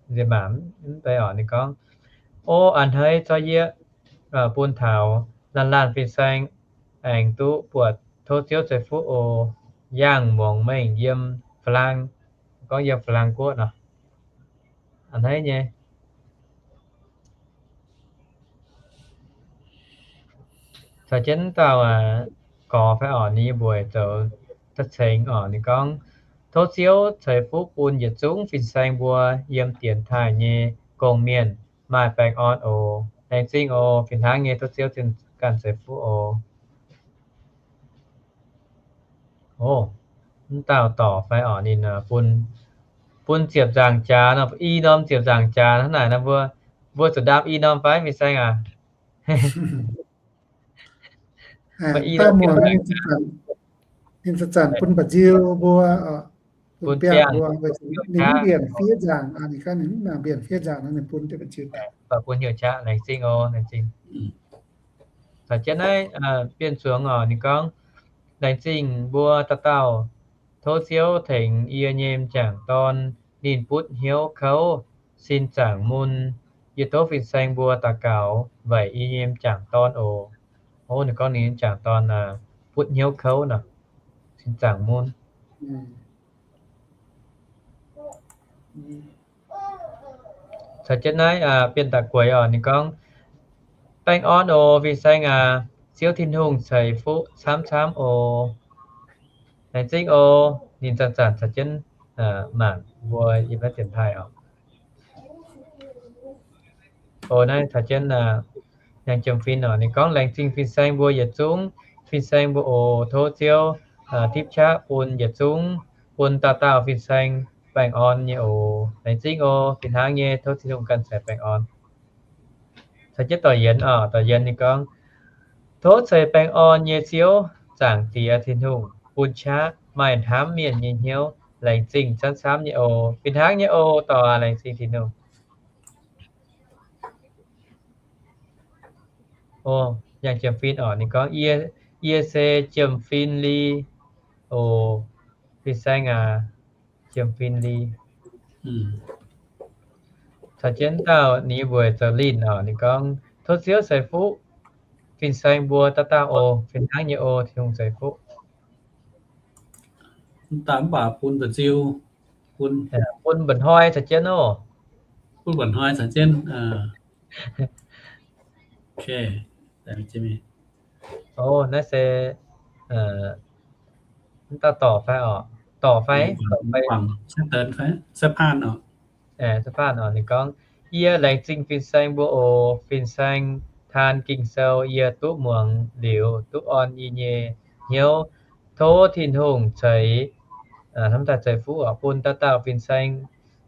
nziex maac mv bei oc. Ninh gorngv, o a'hneiv zorqv yie bun taux laanh laanh fin-saeng aengx duqv buatc tov Ziouv ceix fuqv oc. Yangh muangx mengh yiem Faa^lang, gorngv yiem Faa^lang Guoqv nor. A'hneiv nyei. Caux jienv dauh gorx fai oc, ninh mbuox zoux da'cengx oc. Ninh gorngv, tov Ziouv ceix fuqv bun yietc zungv fin-saeng mbuo yiem dienx taaih nyei gong-mienh maaih baengh orn oc. Laengz zingh oc. Fih hnangv nyei, tov Ziouv ganh ceix fuqv oc. O, mv dauh dorc fai oc, ninh bun, bun ziepc nzaangc jaax nor, i norm ziepc nzaangc jaax hnangv naaic nor, mbuo, mbuo zuqc ndaam i norm fai, fin-saeng aac? Ninh zanc-zanc bun mba'nziu mbuo, bun biangh mbuo, ninh mv mbienc fiev nzaangc, ninh mv mbienc fiev nzaangc nor, ninh bun mba'nziu daaih. Bun hnyouv qaqv, laengz zingh oc, laengz zingh. Caux jienv naaiv bienx zuangx oc, ninh gorngv, laengz zingh mbuo dauh dauh. Tov Ziouv tengx yie nyei m'jangc dorn, ninh butv hnyouv kouv, sin zaangc mun. Yie tov fin-saeng mbuo daux gaux weic yie nyei m'jangc dorn oc. O, ninh gorngv ninh nyei m'jangc dorn butv hnyouv kouv nor, sin zaangc mun. Caux jienv naaiv bienx daaih gueix oc, ninh gorngv, baengh orn oc, fin-saeng aac, Ziouv Tin-Hungh ceix fuqv camv-camv oc. Laengz zingh oc. Ninh zanc-zanc caux jienv mangc mbuo yiem naaiv dienx taaih oc. O, naaiv caux jienv yangh jiem fin oc, ninh gorngv, laengz zingh fin-saeng mbuo yietc zungv, fin-saeng mbuo oc. Tov Ziouv tipv qaqv bun yietc zungv, bun dauh dauh fin-saeng baengh orn nyei oc. Laengz zingh oc. Fih hnangv nyei, tov Tin-Hungh ganh ceix baengh orn. Caux jienv dorc Yienx oc, dorc Yienx ninh gorngv, tov ceix baengh orn nyei Ziouv, Zaangc Diex Tin-Hungh, bun qaqv maaih hnamv mienh nyei hnyouv, laengz zingh camv-camv nyei oc. Fih hnangv nyei oc, dorc aac, laengz zingh Tin-Hungh. O, yangh jiem fin oc, ninh gorngv, yie, yie se jiem fin li oc, fin-saeng aac, jiem fin li. Caux jienv dauh ninh mbuox zoux linh oc, ninh gorngv, Tov Ziouv ceix fuqv fin-saeng mbuo dauh dauh oc, fih hnangv nyei oc, Tin-Hungh ceix fuqv. Mv daaih mv baac bun mba'nziu, bun, bun mba'hnoi caux jienv oc. Bun mba'hnoi caux jienv. Oc, naaiv se mv dauh dorc fai oc, dorc fai, dorc fai, se paanh oc. Ninh gorngv, yie laengz zingh fin-saeng mbuo oc. Fin-saeng taan Ging-Sou yie duqv muangx liuz duqv orn yie nyei hnyouv. Tov Tin-Hungh ceix, hnamv daaih ceix fuqv oc, bun dauh dauh fin-saeng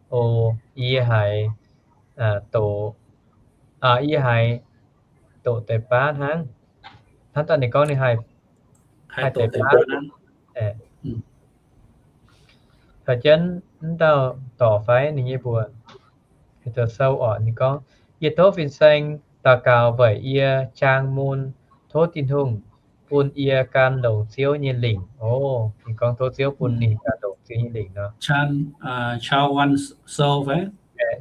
oc. Yie haiz doqc, yie haiz doqc deix baav hnangv. Hnamv daaih ninh gorngv ninh haiz, haiz doqc deix baav. Caux jienv mv dauh dorc fai ninh nyei mbuox, haaix dauh sou oc, ninh gorngv, yie tov fin-saeng daux gaux weic yie jaang mun, tov Tin-Hungh bun yie gan longc Ziouv nyei lingc. Oc, ninh gorngv tov Ziouv bun ninh gan longc Ziouv nyei lingc nor. Caux Wan Sou fai?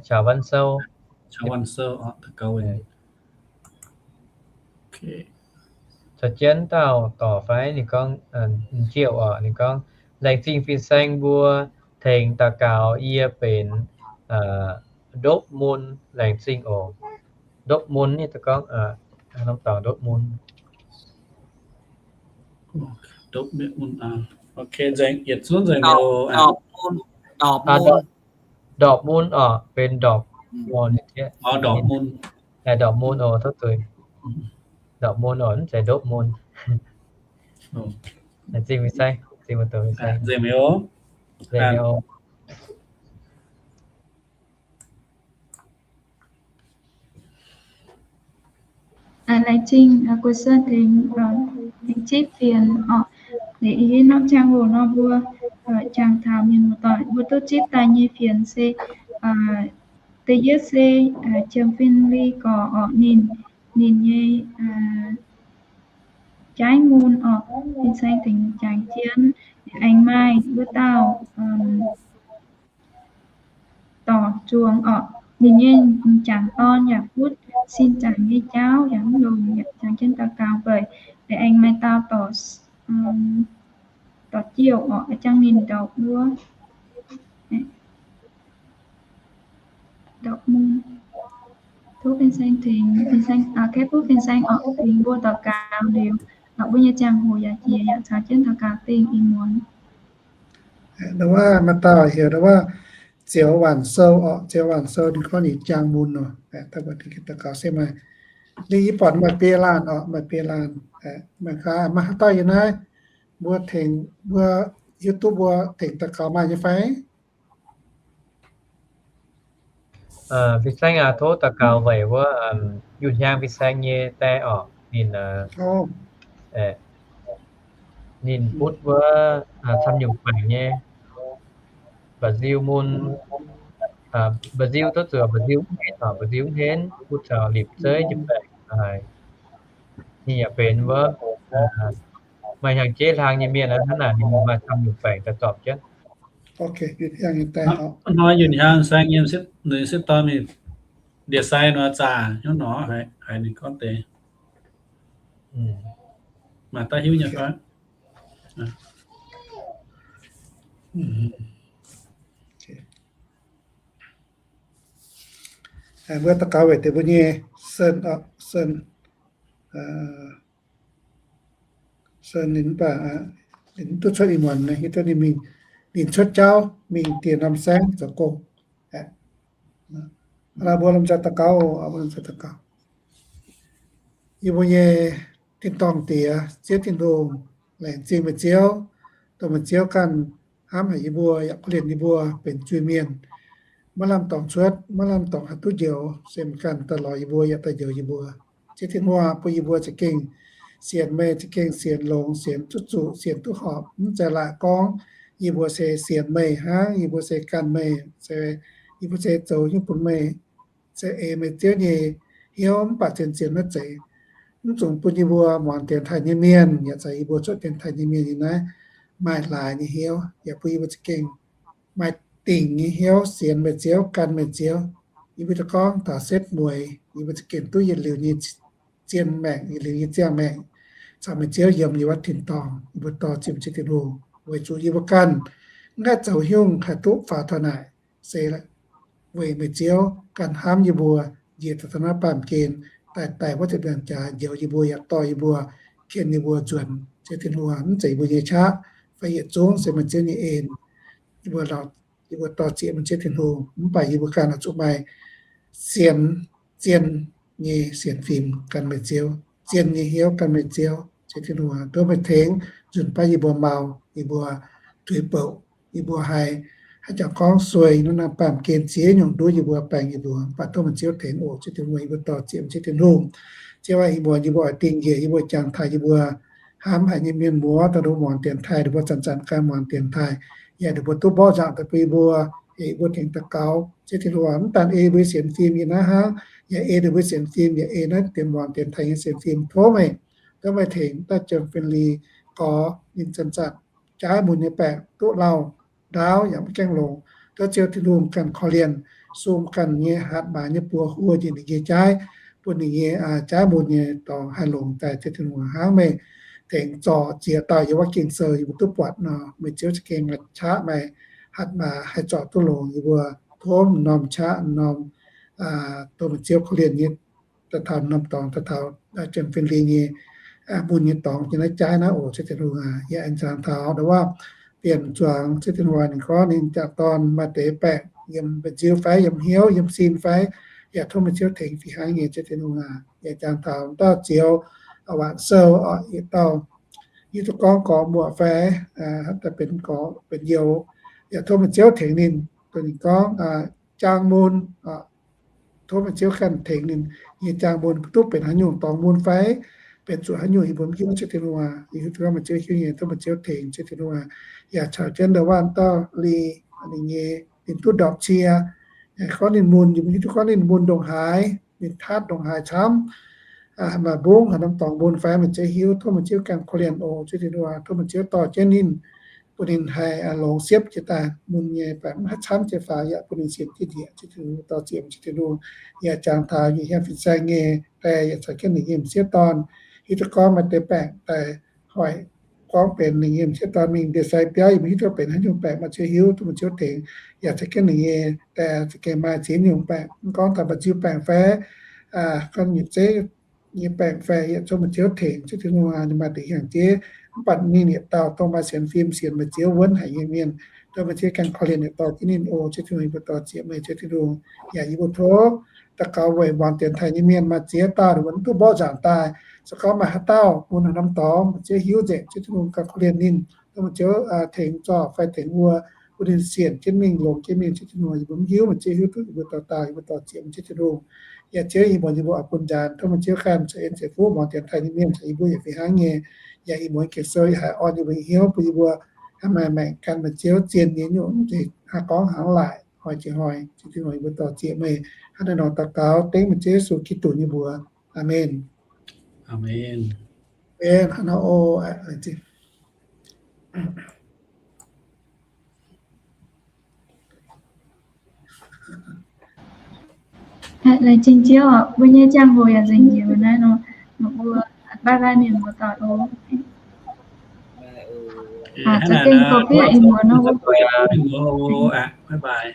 Caux Wan Sou. Caux jienv dauh dorc fai ninh gorngv, Njiouv oc, ninh gorngv, laengz zingh fin-saeng mbuo tengx daux gaux yie benx ndopv mun, laengz zingh oc. Ndopv mun, ninh gorngv, norm dorngx ndopv mun. Ndorpc mun oc, benx ndorpc mun. Ndorpc mun oc, tov zuiz. Ndorpc mun oc, mv zeiz ndopv mun. Zingh mingh saeng, zingh mingh saeng. Laengz zingh guh suotv tengx zipv fienx oc. Liuz yie norm ziangh hoc nor mbuo jangx taux mienh muoz-doic mbuo duqv zipv daaih nyei fienx se, da'yietv se Jiem Fin Li Gorx oc, ninh, ninh nyei jaiv mun oc, fin-saeng tengx jangx jienv. Aengx maaih wuov dauh dorc zuangx oc, ninh nyei m'jangc dorn yaac butv sin zaangc nyei jauv yaac mv longx, yaac jangx jienv daux gaux weic. Aengx maaih dauh dorc, dorc jiouv oc, jangx ninh ndorpc wuov. Ndorpc mun. Tov fin-saeng tengx, fin-saeng, kov bun fin-saeng oc, tengx mbuo daux gaux liuz, mbuo nyei ziangh hoc yaac jiex, yaac caux jienv daux gaux dingh ih muonz. Ndau wuov maaih dauh heuc ndau wuov Zioux Waanc Sou oc, Zioux Waanc Sou ninh gorngv ninh jaang mun nor, daux gaux se maaih, ninh yie buatc maaih biei laanh oc, maaih biei laanh. Maaih haaix dauh yiem naaiv, mbuo tengx, mbuo YouTube mbuo tengx daux gaux maaih nyei fai? Fin-saeng aac, tov daux gaux weic wuov Yunh Hiaang fin-saeng nyei die oc. Ninh, ninh butv wuov camv nyungc baengc nyei mba'nziu mun, mba'nziu duqv zuqc mba'nziu mv henv oc, mba'nziu mv henv butv caux lipc zeiv nyei baengc haic. Ninh yaac benx wuov maaih hnyangx-jeiv hlang nyei mienh aqv. Hnangv naaic ninh maaih camv nyungc baengc daaih zorpc jienv. Hnoi Yunh Hiaang saeng nyei, ninh sieqv dorn mingh ndie-sai nor zaah hnyouv nor haiz ninh gorngv deix. Maaih daaih hiuv nyei fai? Mbuo daux gaux weic deix mbuo nyei Sen, Sen, Sen ninh mv baac ninh mv duqv cuotv ih muonz, hiuv duqv ninh mingh, ninh cuotv jauv mingh dieh norm saengv zoux gong. Mbuo lomh nzoih daux gaux, mbuo lomh nzoih daux gaux. Yie mbuo nyei tin-dorngh Diex, Ziouv Tin-Hungh, laengz zingh meih Ziouv, dongh meih Ziouv ganh hnamv haic yie mbuo yaac korv-lienh yie mbuo benx zuiz-mienh, maiv lamh dorngx cuotv, maiv lamh dorngx haih duqv njoux, se meih ganh daaih lorz yie mbuo yaac daaih njoux yie mbuo. Ziouv Tin-Hungh, bun yie mbuo za'gengh sienx meih, za'gengh sienx longx, sienx duqv zuqc, sienx duqv horpc, mv zeiz laaic gorngv yie mbuo se sienx meih hnangv, yie mbuo se ganh meih, se yie mbuo se zoux nyungc bun meih, se eix meih Ziouv nyei hnyouv mv baac zien-zien maiv zeiz. Mv zungx bun yie mbuo muangx dienx taaih nyei mienh, yaac caux yie mbuo cuotv dienx taaih nyei mienh nyei naaiv maaih laaix nyei hnyouv, yaac bun yie mbuo za'gengh maaih dingc nyei hnyouv sienx meih Ziouv, gan meih Ziouv. yie mbuo daaih gorngv taux setv mueiz, yie mbuo za'gengh duqv yietc liuz nyei zien maengc, yietc liuz nyei ziangh maengc, caux meih Ziouv yiem yie mbuo wuov tin-dorngh. Yie mbuo dorh zieqv meih Ziouv Tin-Hungh weic zuqc yie mbuo ganh mv haih zoux haaix nyungc haih duqv faaux taux naaic, se weic meih Ziouv ganh hnamv yie mbuo njiec taux naaiv baamh gen daaih, daaih wuov ziepc nzaangc jaax njoux yie mbuo yaac dorh yie mbuo, ken yie mbuo nzuonx. Ziouv Tin-Hungh, mv zeiz yie mbuo nyei qaqv fai yietc zungv, se meih Ziouv nyei en. Yie mbuo, yie mbuo dorh zieqv meih Ziouv Tin-Hungh. Mv baac yie mbuo ganh oix zuqc maaih sienx, zien nyei sienx fim gan meih Ziouv, zien nyei hnyouv gan meih Ziouv. Ziouv Tin-Hungh, tov meih tengx nzunc baav yie mbuo mau, yie mbuo tuix bouc, yie mbuo haiz, haaix zanc gorngv sueih nor, naaiv baamh gen ziex nyungc nduov yie mbuo, baengc yie mbuo. Mv baac tov meih Ziouv tengx oc. Ziouv Tin-Hungh, yie mbuo dorh zieqv meih Ziouv Tin-Hungh. Ziouv aac, ih muonz yie mbuo oix dingh njiec yie mbuo jangx taaih yie mbuo hnamv haic nyei mienh muoz, dongh nduqc muangx dienx taaih, ninh mbuo zanc-zanc ganh muangx dienx taaih, yaac ninh mbuo duqv mborqv nzangc daaih bun yie mbuo, yie mbuo tengx daux gaux. Ziouv Tin-Hungh, mv daan ei mbuo sienx fim yiem naaiv hnangv, yaac ei ninh mbuo sienx fim, yaac ei naaiv dienx muangx dienx taaih nyei sienx fim. Tov meih, tov meih tengx daaih Jiem Fin Lih gorx ninh zanc-zanc jaaiv mun nyei baengc duqv lauh ndaauv yaac mv gaengh longx. Tov Ziouv Tin-Hungh ganh korv-lienh, sung ganh nyei hatc maaz nyei buoz huo njiec ninh nyei jaaiv, bun ninh nyei jaaiv mun nyei dorngx haih longx daaih. Ziouv Tin-Hungh, hnangv meih tengx zorc ziex dauh yiem wuov Ging-Sou yie mbuo duqv buatc nor, meih Ziouv za'gengh qaqv maaih hatc maaz haih zorc duqv longx. Yie mbuo tov m'normh qaqv m'normh, tov meih Ziouv korv-lienh nyei, daaih taux m'normh dorngx, daaih taux Jiem Fin Lih nyei mun nyei dorngx yiem naaiv jaaiv naaiv oc. Ziouv Tin-Hungh aac, yaac aengx jangx taux ndau wuov Bienh Zuangx, Ziouv Tin-Hungh aac, ninh gorngv ninh jangc dorn maaih deix baengc yiem mba'nziu fai yiem hnyouv, yiem sin fai, yaac tov meih Ziouv tengx fih hnangv nyei. Ziouv Tin-Hungh aac, yaac jangx taux dauh Ziouv Waanc Sou, yietc dauh hiuv duqv gorngv gorx muoc fai daaih benx gorx benx youz, yaac tov meih Ziouv tengx ninh, dongh ninh gorngv jaang mun, tov meih Ziouv ganh tengx ninh nyei jaang mun duqv benx haaix nyungc dorngx mun fai benx zuqc haaix nyungc, yie mbuo mv hiuv. Ziouv Tin-Hungh aac, yie hiuv duqv gorngv meih Ziouv hiuv nyei, tov meih Ziouv tengx. Ziouv Tin-Hungh aac, yaac caux jienv ndau wuov dauh Li, ninh nyei, ninh duqv ndorpc cie, gorngv ninh mun, yie mbuo hiuv duqv gorngv ninh mun ndongc haaix, ninh tatv ndongc haaix camv, maaih mbungv haaix norm dorngx mun fai, meih Ziouv hiuv. Tov meih Ziouv ganh korv-lienh oc. Ziouv Tin-Hungh aac, tov meih Ziouv dorh jienv ninh, bun ninh haih longx siepv jiex daaih mun nyei baengc mv haih camv jiex faaux, yaac bun ninh sienx jienv njiec. Ziouv Tin-Hungh, dorh zieqv meih Ziouv Tin-Hungh, yaac jangx taux nyei hiaang fin-saeng nyei die, yaac caux jienv ninh nyei m'sieqv dorn, hiuv duqv gorngv maaih deix baengc daaih hoic gorngv benx ninh nyei m'sieqv dorn mingh ndie-sai biauv, yie mbuo hiuv duqv benx haaix nyungc baengc, meih Ziouv hiuv, tov meih Ziouv tengx. Yaac caux jienv ninh nyei die za'gengh maaih ziex nyungc baengc, mv gorngv daaih mba'nziu baengc fai gorngv yietc zeiv nyei baengc fai, yaac tov meih Ziouv tengx. Ziouv Tin-Hungh aac, ninh maaih deix hiaangx jeiv, mv baac ninh yietc dauh dongh maaih sienx fim sienx meih Ziouv wuonv haic nyei mienh. Tov meih Ziouv ganh korv-lienh yietc dauh jienv ninh oc. Ziouv Tin-Hungh, yie mbuo dorh zieqv meih. Ziouv Tin-Hungh, yaac yie mbuo tov daux gaux weic muangx dienx taaih nyei mienh maaih ziex dauh ninh mbuo mv duqv mborqv nzangc daaih. Se gorngv maaih haaix dauh mun haaix norm dorngx, meih Ziouv hiuv nzengc. Ziouv Tin-Hungh ganh korv-lienh ninh. Tov meih Ziouv tengx zorc fai tengx wuo, bun ninh sienx jienv mingh, longx jienv mingh. Ziouv Tin-Hungh, yie mbuo mv hiuv, meih Ziouv hiuv duqv. Yie mbuo dorh daux, yie mbuo dorh zieqv meih, Ziouv Tin-Hungh. Yaac Ziouv, ih muonz yie mbuo oix bun njaanx, tov meih Ziouv ganh ceix en ceix fuqv muangx dienx taaih nyei mienh caux yie mbuo yaac fih hnangv nyei. Yaac ih muonz Ging-Sou yaac haih orn yie mbuo nyei hnyouv, bun yie mbuo haih maaih maengc gan meih Ziouv zien nyei nyungc, mv zeiz haih gorngv hnaangx laaic, hnoi jiex hnoi. Ziouv Tin-Hungh, yie mbuo dorh zieqv meih hnangv naaiv nor daux gaux dengv meih Ziouv Yesu Giduc nyei mbuox. Aamen. Aamen. Aamen. Hnangv nor oc. Laengz zingh Ziouv oc, mbuo nyei ziangh hoc yaac nzengc njiec mbuo naaiv nor, mbuo bye bye mienh muoz-doic oc. Za'gengh goux bieqc ih muonz nor. Bye bye.